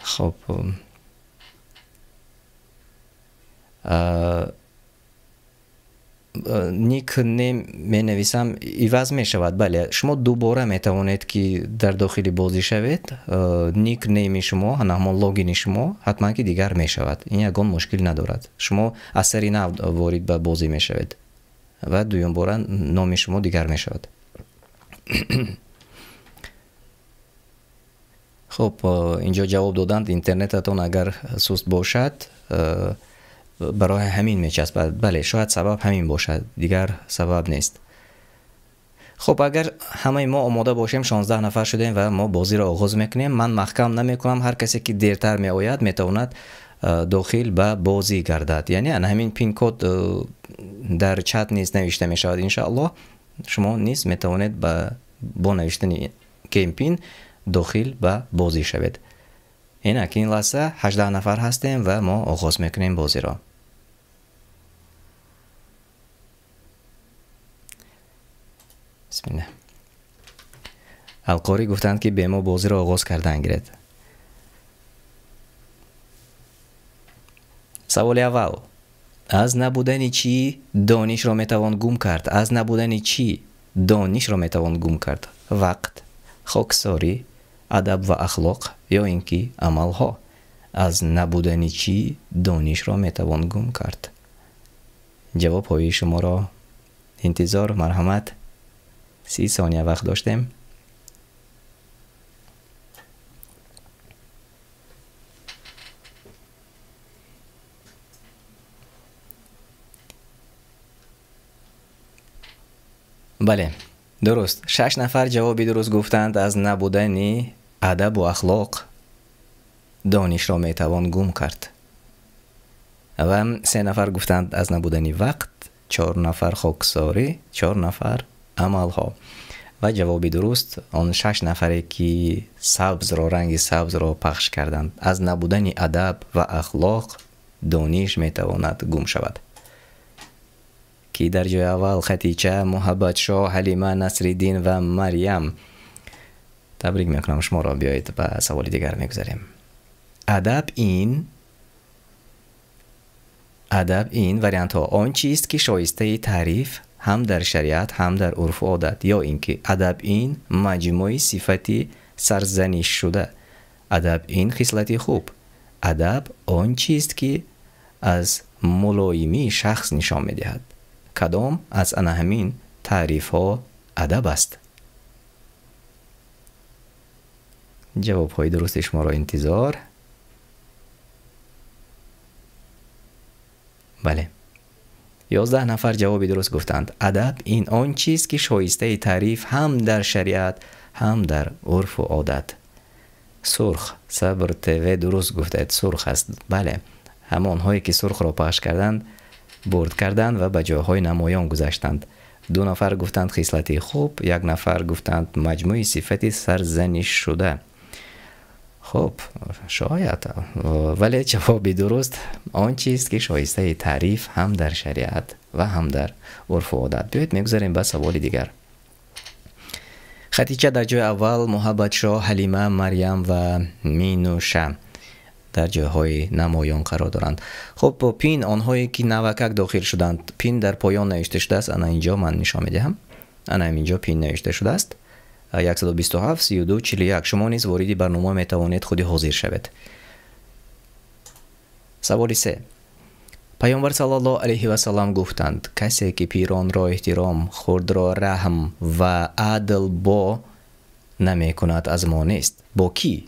[SPEAKER 1] Хуб, Никнейм менависам, иваз мешавад. Бале, шумо дубора метавонед, ки дар дохили бозӣ шавед. Никнейми шумо, ҳамон логини шумо ҳатман ки дигар мешавад. Ин ягон мушкил надорад. Шумо аз сари нав ворид ба бозӣ мешавед ва дуюмбора номи шумо дигар мешавад. Хуб, инҷо ҷавоб доданд, интернетатон агар суст бошад, барои ҳамин мечаспад. Бале, шояд сабаб ҳамин бошад, дигар сабаб нест. Хуб, агар ҳамаи мо омода бошем, 16 нафар шудем ва мо бозиро оғоз мекунем. Ман маҳкам намекунам, ҳар касе ки дертар меояд метавонад дохил ба бозӣ гардад. Яъне ана ҳамин пин-код дар чат низ навишта мешавад, иншааллоҳ. Шумо низ метавонед бо навиштани game pin дохил ба бозӣ шавед. Инак ин лаҳза 18 нафар ҳастем ва мо оғоз мекунем бозиро. Бисмиллаҳ. Алқорӣ гуфтанд, ки бе мо бозиро оғоз кардан гиред. Саволи аввал. Аз набудани чӣ донишро метавон гум кард? Аз набудани чӣ донишро метавон гум кард? Вақт, хоксорӣ, адаб ва ахлоқ ё ин ки амалҳо? Аз набудани чӣ донишро метавон гум кард? Ҷавобҳои шуморо интизор. Марҳамат. 30 сония вақт доштем. Бале, дуруст. 6 нафар ҷавоби дуруст гуфтанд. Аз набудани адабу ахлоқ донишро метавон гум кард. Ва 3 нафар гуфтанд аз набудани вақт, 4 нафар хоксорӣ, 4 нафар амалҳо. Ва ҷавоби дуруст он 6 нафаре ки сабзро, ранги сабзро пахш карданд. Аз набудани адаб ва ахлоқ дониш метавонад гум шавад. Ки дар ҷои аввал Хатича, Муҳаббатшоҳ, Ҳалима, Насриддин ва Марьям. Табрик мекунам шуморо. Биёед ба саволи дигар мегузарем. Адаб ин вариантҳо он чист, ки шоистаи таъриф ҳам дар шариат, ҳам дар урфу одат, ё ин ки адаб ин маҷмӯи сифати сарзанишшуда, адаб ин хислати хуб, адаб он чист, ки аз мулоимии шахс нишон медиҳад. Кадом аз ана ҳамин таърифҳо адаб аст? Ҷавобҳои дурусти шуморо интизор. Бале, 11 нафар ҷавоби дуруст гуфтанд. Адаб ин он чиз, ки шоистаи таъриф ҳам дар шариат, ҳам дар урфу одат. Сурх, Сабр ТВ дуруст гуфтед, сурх аст. Бале, ҳамонҳое ки сурхро пахш карданд, бурд карданд ва ба ҷойҳои намоён гузаштанд. 2 нафар гуфтанд хислати хуб, 1 нафар гуфтанд маҷмӯи сифати сарзанишшуда. Хуб, шояд, вале ҷавоби дуруст он чист, ки шоистаи таъриф ҳам дар шариат ва ҳам дар урфу одат. Биёед мегузарем ба саволи дигар. Хатича дар ҷои аввал, Муҳаббатшоҳ, Ҳалима, Марьям ва Минуша дар ҷойҳои намоён қарор доранд. Хуб, пин онҳое ки навакак дохил шуданд, пин дар поён навишта шудааст. Ана инҷо ман нишон медиҳам. Ана инҷо пин навишта шудааст. 127 32 41. Шумо низ вориди барнома метавонед худи ҳозир шавед. Саволи 3. Пайғамбар саллаллоҳу алайҳи васаллам гуфтанд: касе ки пиронро эҳтиром, хурдро раҳм ва адл бо намекунад, аз мо нест. Бо кӣ?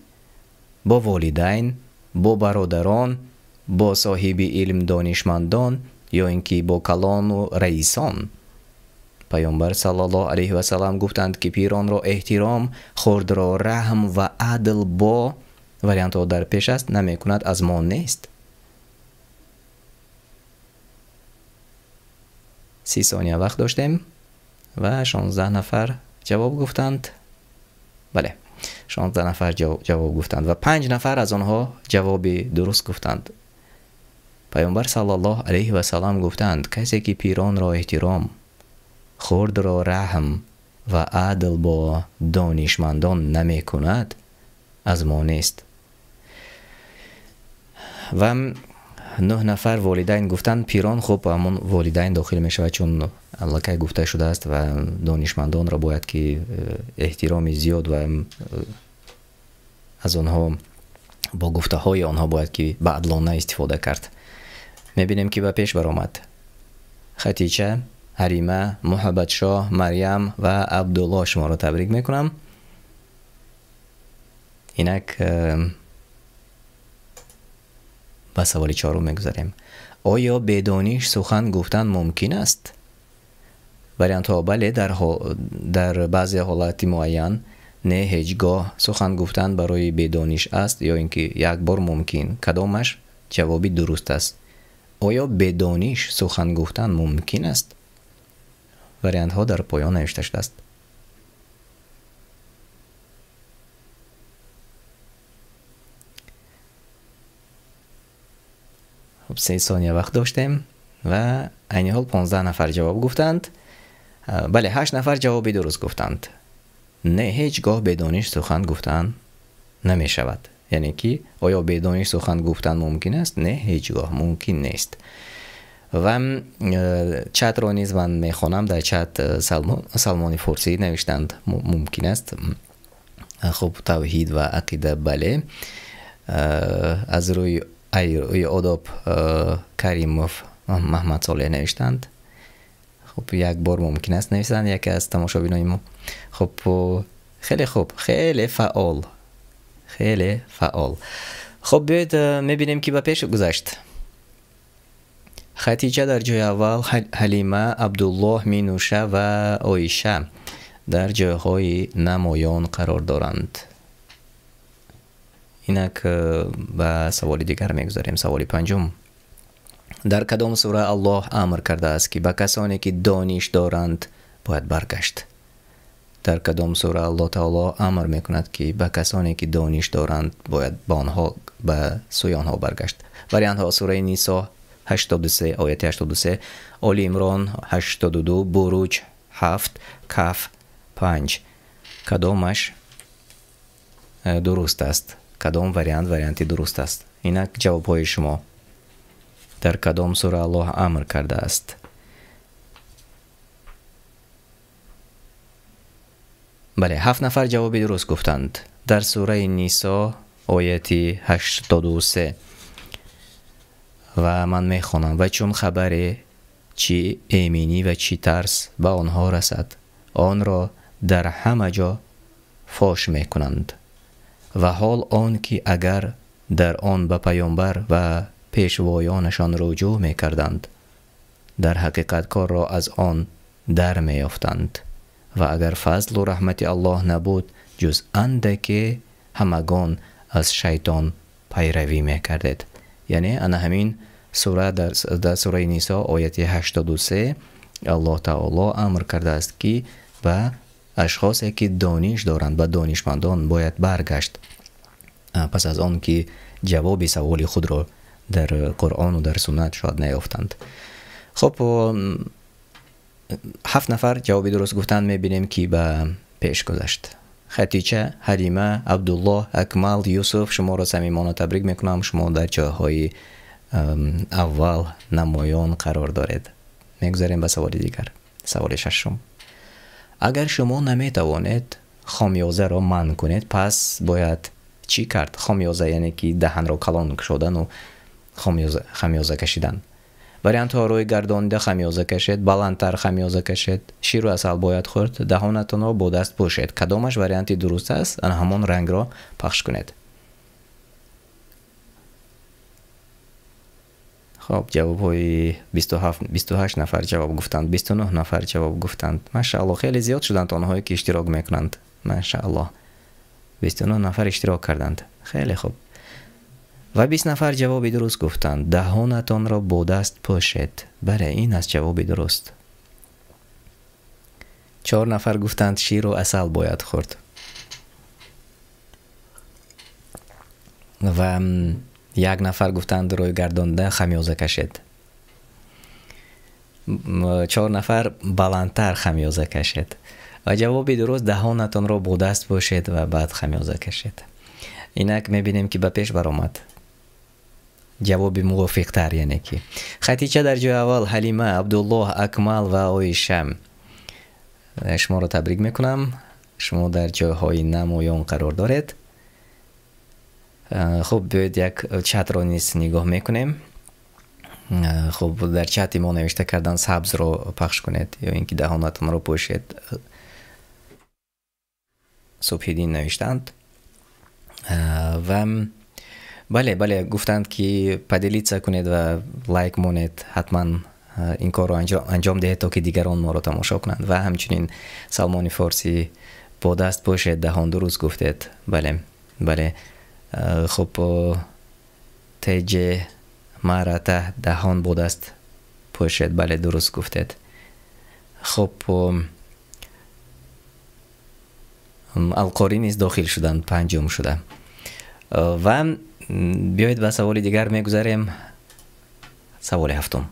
[SPEAKER 1] Бо волидайн, бо бародарон, бо соҳиби илм донишмандон ё ин ки бо калону раисон? Пайғамбар саллаллоҳу алайҳи васаллам гуфтанд, ки пиронро эҳтиром, хурдро раҳм ва адл бо, вариантҳо дар пеш аст, намекунад, аз мо нест. 30 сония вақт доштем ва 16 нафар ҷавоб гуфтанд. Бале, 16 нафар ҷавоб гуфтанд ва 5 нафар аз онҳо ҷавоби дуруст гуфтанд. Пайғамбар саллаллоҳу алайҳи васаллам гуфтанд: касе ки пиронро эҳтиром, хурдро раҳм ва адл бо донишмандон намекунад, аз мо нест. Ва 9 нафар волидайн гуфтанд. Пирон хуб, ҳамон волидайн дохил мешавад, чун аллакай гуфта шудааст ва донишмандонро бояд ки эҳтироми зиёд ва аз онҳо бо гуфтаҳои онҳо бояд ки ба адлона истифода кард. Мебинем ки ба пеш баромад Хатича, Ҳарима, Муҳаббатшоҳ, Марьям ва Абдулло. Шуморо табрик мекунам. Инак ба саволи чорум мегузарем. Оё бедониш сухан гуфтан мумкин аст? Вариантҳо: бале, дар баъзе ҳолати муайян, не, ҳеҷ гоҳ сухан гуфтан барои бедониш аст, ё ин ки як бор мумкин. Кадомаш ҷавоби дуруст аст? Оё бедониш сухан гуфтан мумкин аст? Вариантҳо дар поён навишта шудааст. Хуб, 3 сония вақт доштем ва айни ҳол 15 нафар ҷавоб гуфтанд. Бале, 8 нафар ҷавоби дуруст гуфтанд. Не, ҳеҷ гоҳ бедониш сухан гуфтан намешавад. Яъне ки оё бедониш сухан гуфтан мумкин аст? Не, ҳеҷ гоҳ мумкин нест. Ва чатро низ ман мехонам. Дар чат Салмони Форсӣ навиштанд мумкин аст. Хуб, тавҳид ва ақида бале. Аз рӯи одоб Каримов Маҳмад Солеҳ навиштанд. Хуб, як бор мумкин аст нависанд яке аз тамошобинони мо. Хуб, хеле хуб, хеле фаъол, хеле фаъол. Хуб, биёед мебинем ки ба пеш гузашт. Хатиҷа дар ҷои аввал, Ҳалима, Абдуллоҳ, Минуша ва Оиша дар ҷойҳои намоён қарор доранд. Инак ба саволи дигар мегузарем. Саволи панҷум. Дар кадом сура Аллоҳ амр кардааст, ки ба касоне ки дониш доранд бояд баргашт? Дар кадом сура Аллоҳ таоло амр мекунад, ки ба касоне ки дониш доранд бояд ба онҳо, ба сӯи онҳо баргашт? Вариантҳо: сураи Нисо 83, ояти 83, Оли Имрон 82, Буруҷ 7, Каф 5. Кадомаш дуруст аст? Кадом вариант варианти дуруст аст? Инак ҷавобҳои шумо. Дар кадом сура Аллоҳ амр кардааст? Бале, 7 нафар ҷавоби дуруст гуфтанд. Дар сураи Нисо ояти 83. Ва ман мехонам: ва чун хабаре чӣ эминӣ ва чӣ тарс ба онҳо расад, онро дар ҳама ҷо фош мекунанд. Ва ҳол он ки агар дар он ба паёмбар ва пешвоёнашон руҷӯъ мекарданд, дар ҳақиқат корро аз он дар меёфтанд. Ва агар фазлу раҳмати Аллоҳ набуд, ҷуз андаке ҳамагон аз шайтон пайравӣ мекардед. Яъне ана ҳамин сура дар сураи Нисо ояти 83 Аллоҳ таоло амр кардааст, ки ба ашхосе ки дониш доранд, ба донишмандон бояд баргашт. Пас аз он ки ҷавоби саволи худро дар Қуръону дар суннат шояд наёфтанд. Хуб, 7 нафар ҷавоби дуруст гуфтанд. Мебинем ки ба пеш гузашт. Хатича, Ҳалима, Абдуллоҳ, Акмал, Юсуф, шуморо самимона табрик мекунам. Шумо дар ҷойҳои аввал намоён қарор доред. Мегузарем ба саволи дигар. Саволи шашум. Агар шумо наметавонед хомёзаро манъ кунед, пас бояд чӣ кард? Хомёза яъне ки даҳанро калон кушодану хамёза кашидан. Вариантҳо: рӯй гардонида хамёза кашед, баландтар хамёза кашед, ширу асал бояд хӯрд, даҳонатонро бо даст пӯшед. Кадомаш варианти дуруст аст? Ана ҳамон рангро пахш кунед. Хоб, ҷавобҳои 27, 28 нафар ҷавоб гуфтанд, 29 нафар ҷавоб гуфтанд. Машааллоҳ, хеле зиёд шуданд онҳое ки иштирок мекунанд. Машааллоҳ, 29 нафар иштирок карданд. Хеле хуб. Ва 20 нафар ҷавоби дуруст гуфтанд. Даҳонатонро бо даст пӯшед. Бале, ин аст ҷавоби дуруст. 4 нафар гуфтанд ширу асал бояд хӯрд. Ва 1 нафар гуфтанд рӯй гардонда хамёза кашед. 4 нафар баландтар хамёза кашед. Ва ҷавоби дуруст даҳонатонро бо даст пӯшед ва баъд хамёза кашед. Инак мебинем ки ба пеш баромад. Ҷавоби мувофиқтар, яъне ки Хатича дар ҷои аввал, Ҳалима, Абдуллоҳ, Акмал ва Оиша. Шуморо табрик мекунам, шумо дар ҷойҳои намоён қарор доред. Хуб, биёед як чатро низ нигоҳ мекунем. Хуб, дар чати мо навишта кардан: сабзро пахш кунед ё ин ки даҳонатонро пӯшед. Субҳиддин навиштаанд ва бале, гуфтанд, ки поделиться кунед ва лайк монед. Ҳатман ин корро анҷом диҳед, то ки дигарон моро тамошо кунанд. Ва ҳамчунин Салмони Форсӣ: бо даст пӯшед даҳон, дуруст гуфтед. Бале. Хуб, теҷе марата: даҳон бо даст пӯшед, бале, дуруст гуфтед. Хуб, Алқорӣ низ дохил шуданд, панҷум шуда. Ва биёед, ба саволи дигар мегузарем, саволи ҳафтум.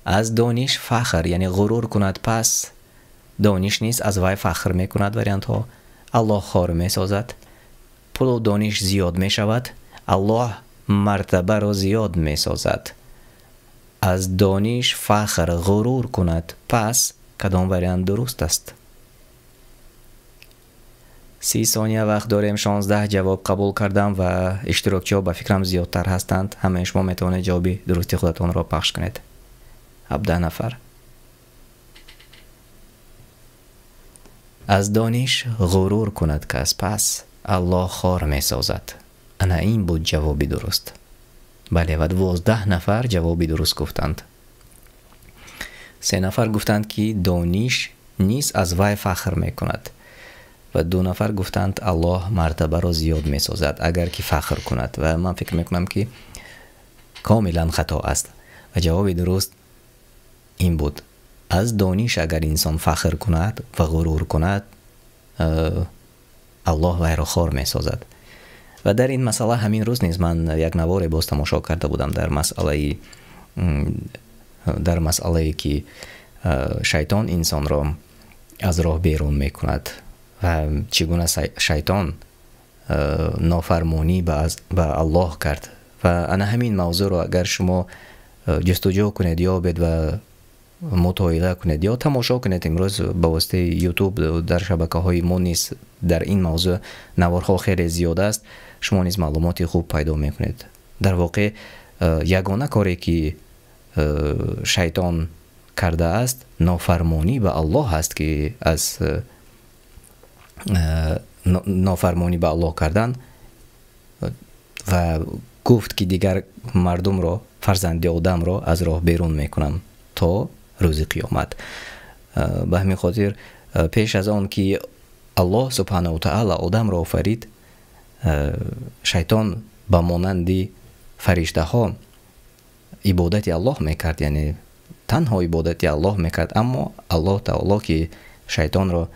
[SPEAKER 1] Аз дониш фахр, яъне ғурур кунад, пас дониш низ аз вай фахр мекунад. Вариантҳо: Аллоҳ хор месозад, пулу дониш зиёд мешавад, Аллоҳ мартабаро зиёд месозад. Аз дониш фахр, ғурур кунад, пас кадом вариант дуруст аст? 30 сония вақт дорем, 16 ҷавоб қабул кардам ва иштирокчиҳо, ба фикрам, зиёдтар ҳастанд. Ҳамаи шумо метавонед ҷавоби дурусти худатонро пахш кунед. 17 нафар. Аз дониш ғурур кунад кас, пас Аллоҳ хор месозад. Ана ин буд ҷавоби дуруст. Бале, ва 12 нафар ҷавоби дуруст гуфтанд. Се нафар гуфтанд, ки дониш низ аз вай фахр мекунад, ва ду нафар гуфтанд, Аллоҳ мартабаро зиёд месозад, агар ки фахр кунад. Ва ман фикр мекунам, ки комилан хато аст ва ҷавоби дуруст ин буд: аз дониш агар инсон фахр кунад ва ғурур кунад, Аллоҳ вайро хор месозад. Ва дар ин масъала ҳамин рӯз низ ман як наворе боз тамошо карда будам дар масъалае, ки шайтон инсонро аз роҳ берун мекунад ва чӣ гуна шайтон нофармонӣ ба Аллоҳ кард. Ва ана ҳамин мавзӯъро агар шумо ҷустуҷӯ кунед, ёбед ва мутоила кунед ё тамошо кунед, имрӯз ба воситаи Ютуб дар шабакаҳои мо низ дар ин мавзӯъ наворҳо хеле зиёд аст, шумо низ маълумоти хуб пайдо мекунед. Дар воқеъ, ягона коре, ки шайтон кардааст, нофармонӣ ба Аллоҳ аст, ки аз нофармонӣ ба Аллоҳ кардан ва гуфт, ки дигар мардумро, фарзанди одамро аз роҳ берун мекунам то рӯзи қиёмат. Ба ҳамин хотир, пеш аз он ки Аллоҳ субҳанаҳу таала одамро офарид, шайтон ба монанди фариштаҳо ибодати Аллоҳ мекард, яъне танҳо ибодати Аллоҳ мекард. Аммо Аллоҳ таоло, ки шайтонро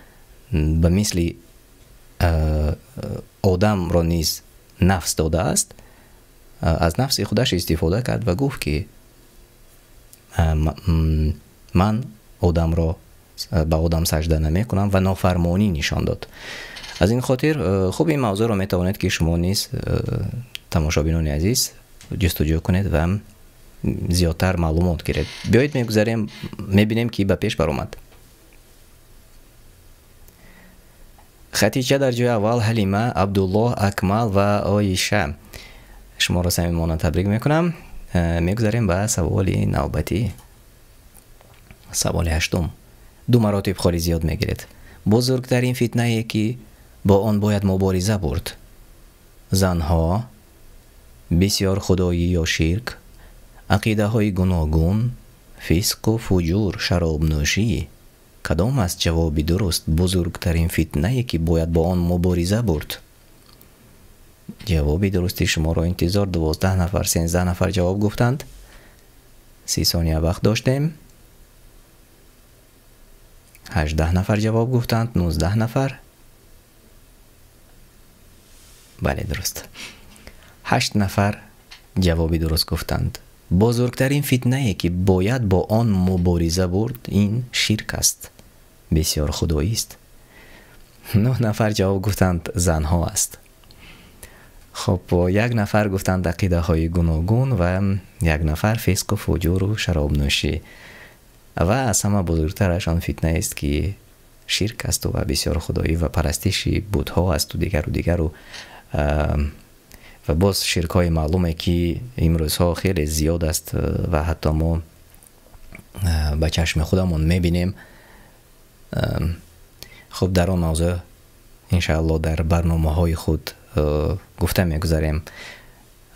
[SPEAKER 1] ба мисли одамро низ нафс додааст, аз нафси худаш истифода кард ва гуфт, ки ман одамро ба одам сажда намекунам, ва нофармонӣ нишон дод. Аз ин хотир, хуб, ин мавзӯъро метавонед, ки шумо низ, тамошобинони азиз, ҷустуҷӯ кунед ва зиёдтар маълумот гиред. Биёед, мегузарем, мебинем, ки ба пеш баромад. Хатича дар ҷои аввал, Ҳалима, Абдуллоҳ, Акмал ва Оиша. Шуморо самимона табрик мекунам. Мегузарем ба саволи навбатӣ, саволи ҳаштум. Ду маротиб холи зиёд мегиред. Бузургтарин фитнае, ки бо он бояд мубориза бурд: занҳо, бисёр худоӣ ё ширк, ақидаҳои гуногун, фисқу фуҷур, шаробнӯшӣ. Кадом аст ҷавоби дуруст? Бузургтарин фитнае, ки бояд бо он мубориза бурд. Ҷавоби дурусти шуморо интизор. 12 нафар, 13 нафар ҷавоб гуфтанд. 30 сония вақт доштем. 18 нафар ҷавоб гуфтанд, 19 нафар. Бале, дуруст. Ҳашт нафар ҷавоби дуруст гуфтанд. Бузургтарин фитнае, ки бояд бо он мубориза бурд, ин ширк аст, бисёр худоист. Нӯҳ нафар ҷавоб гуфтанд, занҳо аст. Хуб, як нафар гуфтанд ақидаҳои гуногун ва як нафар фисқу фуҷуру шаробнӯшӣ. Ва аз ҳама бузургтараш он фитнаест, ки ширк асту ва бисёр худоӣ ва парастиши бутҳо асту дигару дигару, ва боз ширкҳои маълуме, ки имрӯзҳо хеле зиёд аст ва ҳатто мо ба чашми худамон мебинем. Хуб, дар он мавзӯъ иншааллоҳ дар барномаҳои худ гуфта мегузарем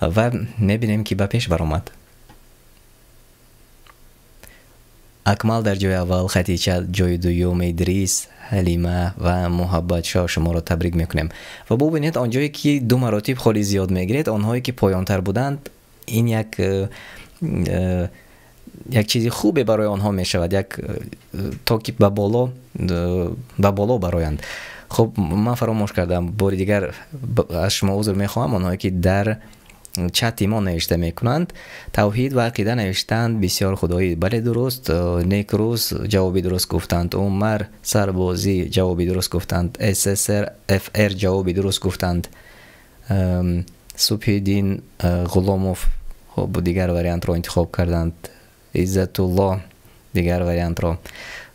[SPEAKER 1] ва мебинем, ки ба пеш баромад. Акмал дар ҷои аввал, Хатича ҷои дуюм, Идрис, Ҳалима ва Муҳаббатшоҳ, шуморо табрик мекунем. Ва бубинед, он ҷое ки ду маротиб холи зиёд мегиред, онҳое ки поёнтар буданд, ин як чизи хубе барои онҳо мешавад, як то ки ба боло бароянд. Хуб, ман фаромӯш кардам, бори дигар аз шумо узр мехоҳам, онҳое ки дар чати мо навишта мекунанд, тавҳид ва ақида навиштанд, бисёр худоӣ, бале дуруст, Некрӯз ҷавоби дуруст гуфтанд, Умар Сарбозӣ ҷавоби дуруст гуфтанд, ССР ФР ҷавоби дуруст гуфтанд, Субҳиддин Ғуломов хуб дигар вариантро интихоб карданд, Иззатулло дигар вариантро.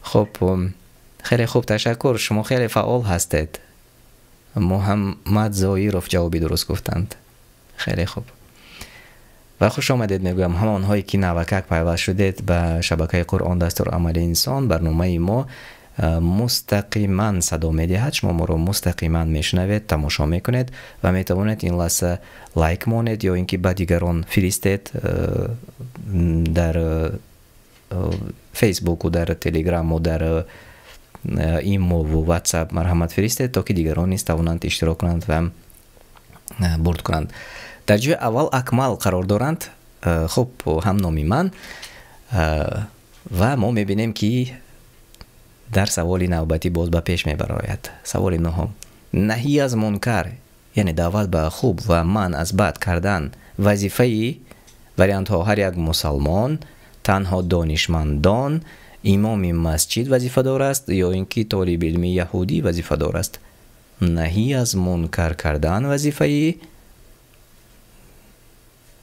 [SPEAKER 1] Хуб, хеле хуб, ташаккур, шумо хеле фаъол ҳастед. Муҳаммад Зоиров ҷавоби дуруст гуфтанд. Хеле хуб. Ва хуш омадед мегӯям ҳамонҳое ки навакак пайваст шудед ба шабакаи Қуръон дастурамали инсон. Барномаи мо мустақиман садо медиҳад, шумо моро мустақиман мешунавед, тамошо мекунед ва метавонед ин лаҳза лайк монед ё ин ки ба дигарон фиристед дар Фейсбуку, дар Телеграму, дар Имову, Ватсап марҳамат фиристед, то ки дигарон низ тавонанд иштирок кунанд ва бурд кунанд. Дар ҷои аввал Акмал қарор доранд, хуб, ҳамноми ман, ва мо мебинем, ки дар саволи навбатӣ боз ба пеш мебарояд. Саволи нуҳум. Наҳӣ аз мункар, яъне даъват ба хуб ва манъ аз бад кардан, вазифаи вариантҳо: ҳар як мусалмон, танҳо донишмандон, имоми масҷид вазифадор аст ё ин ки толиби илми яҳудӣ вазифадор аст. Наҳӣ аз мункар кардан вазифаи,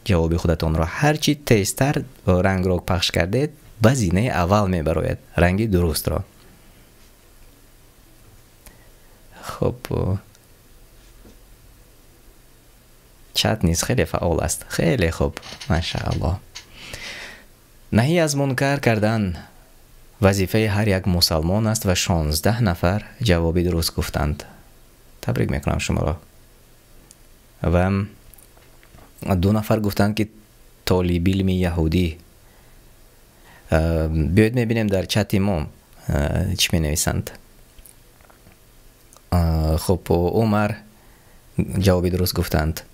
[SPEAKER 1] ҷавоби худатонро ҳарчи тезтар рангро пахш кардед, ба зинаи аввал мебарояд ранги дурустро. Хуб, чат низ хеле фаъол аст. Хеле хуб, машааллоҳ. Наҳӣ аз мункар кардан вазифаи ҳар як мусалмон аст ва 16 нафар ҷавоби дуруст гуфтанд. Табрик мекунам шуморо. Ва 2 нафар гуфтанд, ки толибилми яҳудӣ. Биёед мебинем дар чати мо чӣ менависанд. Хуб, Умар ҷавоби дуруст гуфтанд,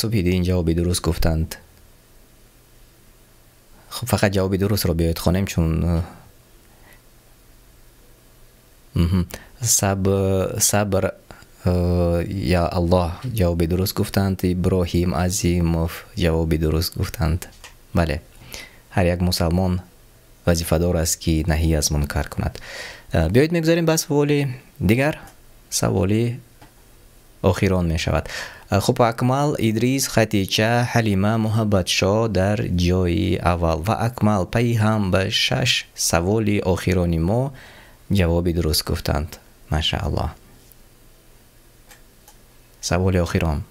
[SPEAKER 1] Субҳиддин ҷавоби дуруст гуфтанд. Хуб, фақат ҷавоби дурустро биёед хонем, чун сабр я Аллоҳ ҷавоби дуруст гуфтанд, Иброҳим Азимов ҷавоби дуруст гуфтанд. Бале, ҳар як мусалмон вазифадор аст, ки наҳӣ аз мункар кунад. Биёед мегузарем ба саволи дигар. Саволи охирон мешавад. Хуб, Акмал, Идрис, Хатича, Ҳалима, Муҳаббатшоҳ дар ҷои аввал ва Акмал пайи ҳам ба 6 саволи охирони мо ҷавоби дуруст гуфтанд. Машааллоҳ. Саволи охирон.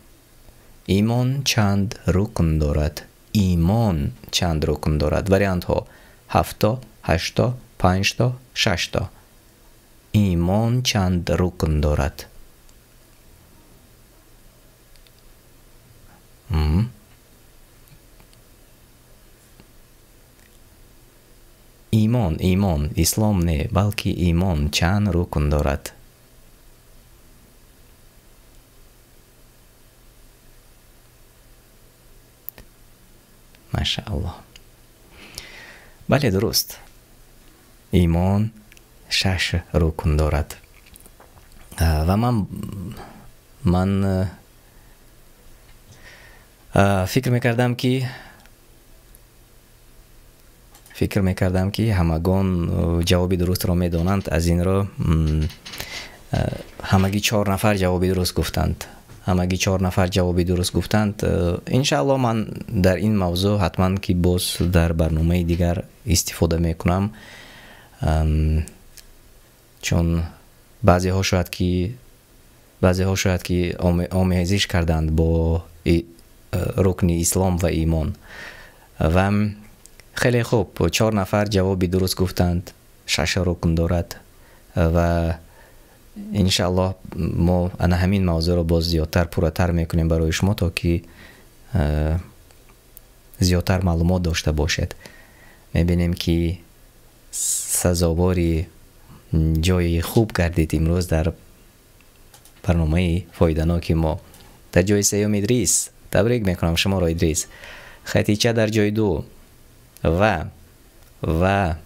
[SPEAKER 1] Имон чанд рукн дорад? Имон чанд рукн дорад? Вариантҳо: 7, 8, 5, 6. Имон чанд рукн дорад? Имон, имон, ислом не, балки имон чанд рукн дорад? Машааллоҳ. Бале, дуруст. Имон 6 рукн дорад. Ва ман фикр мекардам, ки ҳамагон ҷавоби дурустро медонанд. Аз ин рӯ ҳамагӣ 4 нафар ҷавоби дуруст гуфтанд. Ҳамагӣ 4 нафар ҷавоби дуруст гуфтанд. Иншааллоҳ ман дар ин мавзӯъ ҳатман ки боз дар барномаи дигар истифода мекунам, чун баъзеҳо шояд ки омезиш карданд бо рукни ислом ва имон. Ва хеле хуб, 4 нафар ҷавоби дуруст гуфтанд, 6 рукн дорад ва иншааллоҳ мо ана ҳамин мавзӯъро боз зиёдтар, пурратар мекунем барои шумо, то ки зиёдтар маълумот дошта бошед. Мебинем ки сазовори ҷои хуб гардид имрӯз дар барномаи фоиданоки мо. Дар ҷои сеюм Идрис, табрик мекунам шуморо Идрис. Хатича дар ҷои 2 ва ва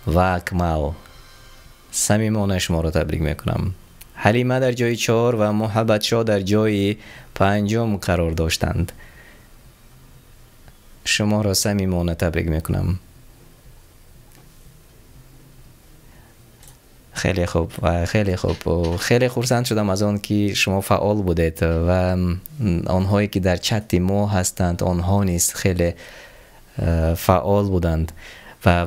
[SPEAKER 1] ва Акмал, самимона шуморо табрик мекунам. Ҳалима дар ҷои 4 ва Муҳаббатшо дар ҷои 5 қарор доштанд. Шуморо самимона табрик мекунам. Хеле хуб, хеле хуб. Хеле хурсанд шудам аз он ки шумо фаъол будед ва онҳое ки дар чати мо ҳастанд, онҳо низ хеле фаъол буданд ва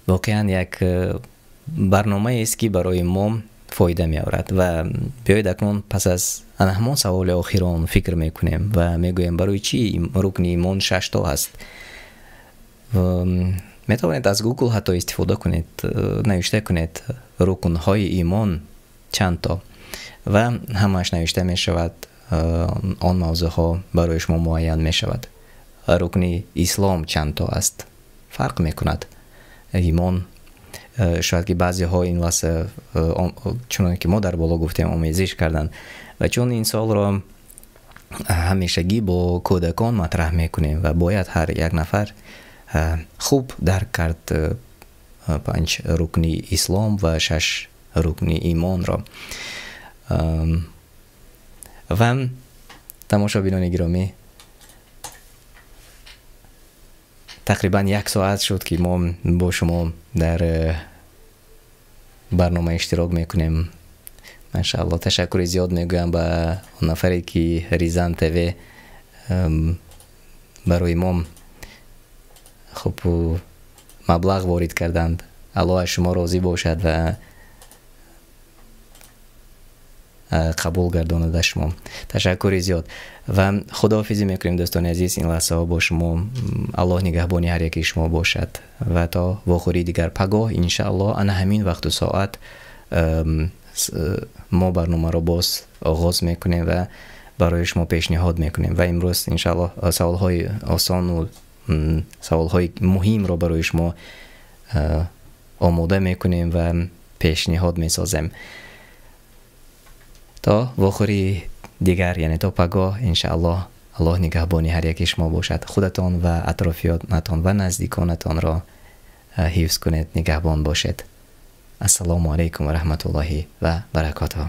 [SPEAKER 1] воқеан як барномаест ки барои мо фоида меорад. Ва биёед акнун пас аз ана ҳамон саволи охирон фикр мекунем ва мегӯем барои чӣ рукни имон 6 то аст. Метавонед аз Google ҳатто истифода кунед, навишта кунед рукнҳои имон чанд то ва ҳамааш навишта мешавад, он мавзӯъҳо барои шумо муайян мешавад. Рукни ислом чанд то аст, фарқ мекунад. Имон шояд ки баъзеҳо ин лаҳза чуноне ки мо дар боло гуфтем омезиш карданд ва чун ин солро ҳамешагӣ бо кӯдакон матраҳ мекунем ва бояд ҳар як нафар хуб дарк кард 5 рукни ислом ва 6 рукни имонро. Ва тамошобинони гиромӣ, тақрибан 1 соат шуд ки мо бо шумо дар барнома иштирок мекунем. Машааллоҳ, ташаккури зиёд мегӯям ба он нафаре ки Ризан ТВ барои мо хуб маблағ ворид карданд. Аллоҳ аз шумо розӣ бошад ва қабул гардонад аз шумо. Ташаккури зиёд ва худоҳофизӣ мекунем дӯстони азиз. Ин лаҳзаҳо бо шумо Аллоҳ нигаҳбони ҳар яки шумо бошад ва то вохӯрии дигар пагоҳ иншааллоҳ ана ҳамин вақту соат мо барномаро боз оғоз мекунем ва барои шумо пешниҳод мекунем. Ва имрӯз иншааллоҳ саволҳои осону саволҳои муҳимро барои шумо омода мекунем ва пешниҳод месозем. То вохӯрии дигар, яъне то пагоҳ иншааллоҳ, Аллоҳ нигаҳбони ҳар яки шумо бошад. Худатон ва атрофиёнатон ва наздиконатонро ҳифз кунед, нигаҳбон бошед. Ассалому алайкум ва раҳматуллоҳи ва баракотуҳ.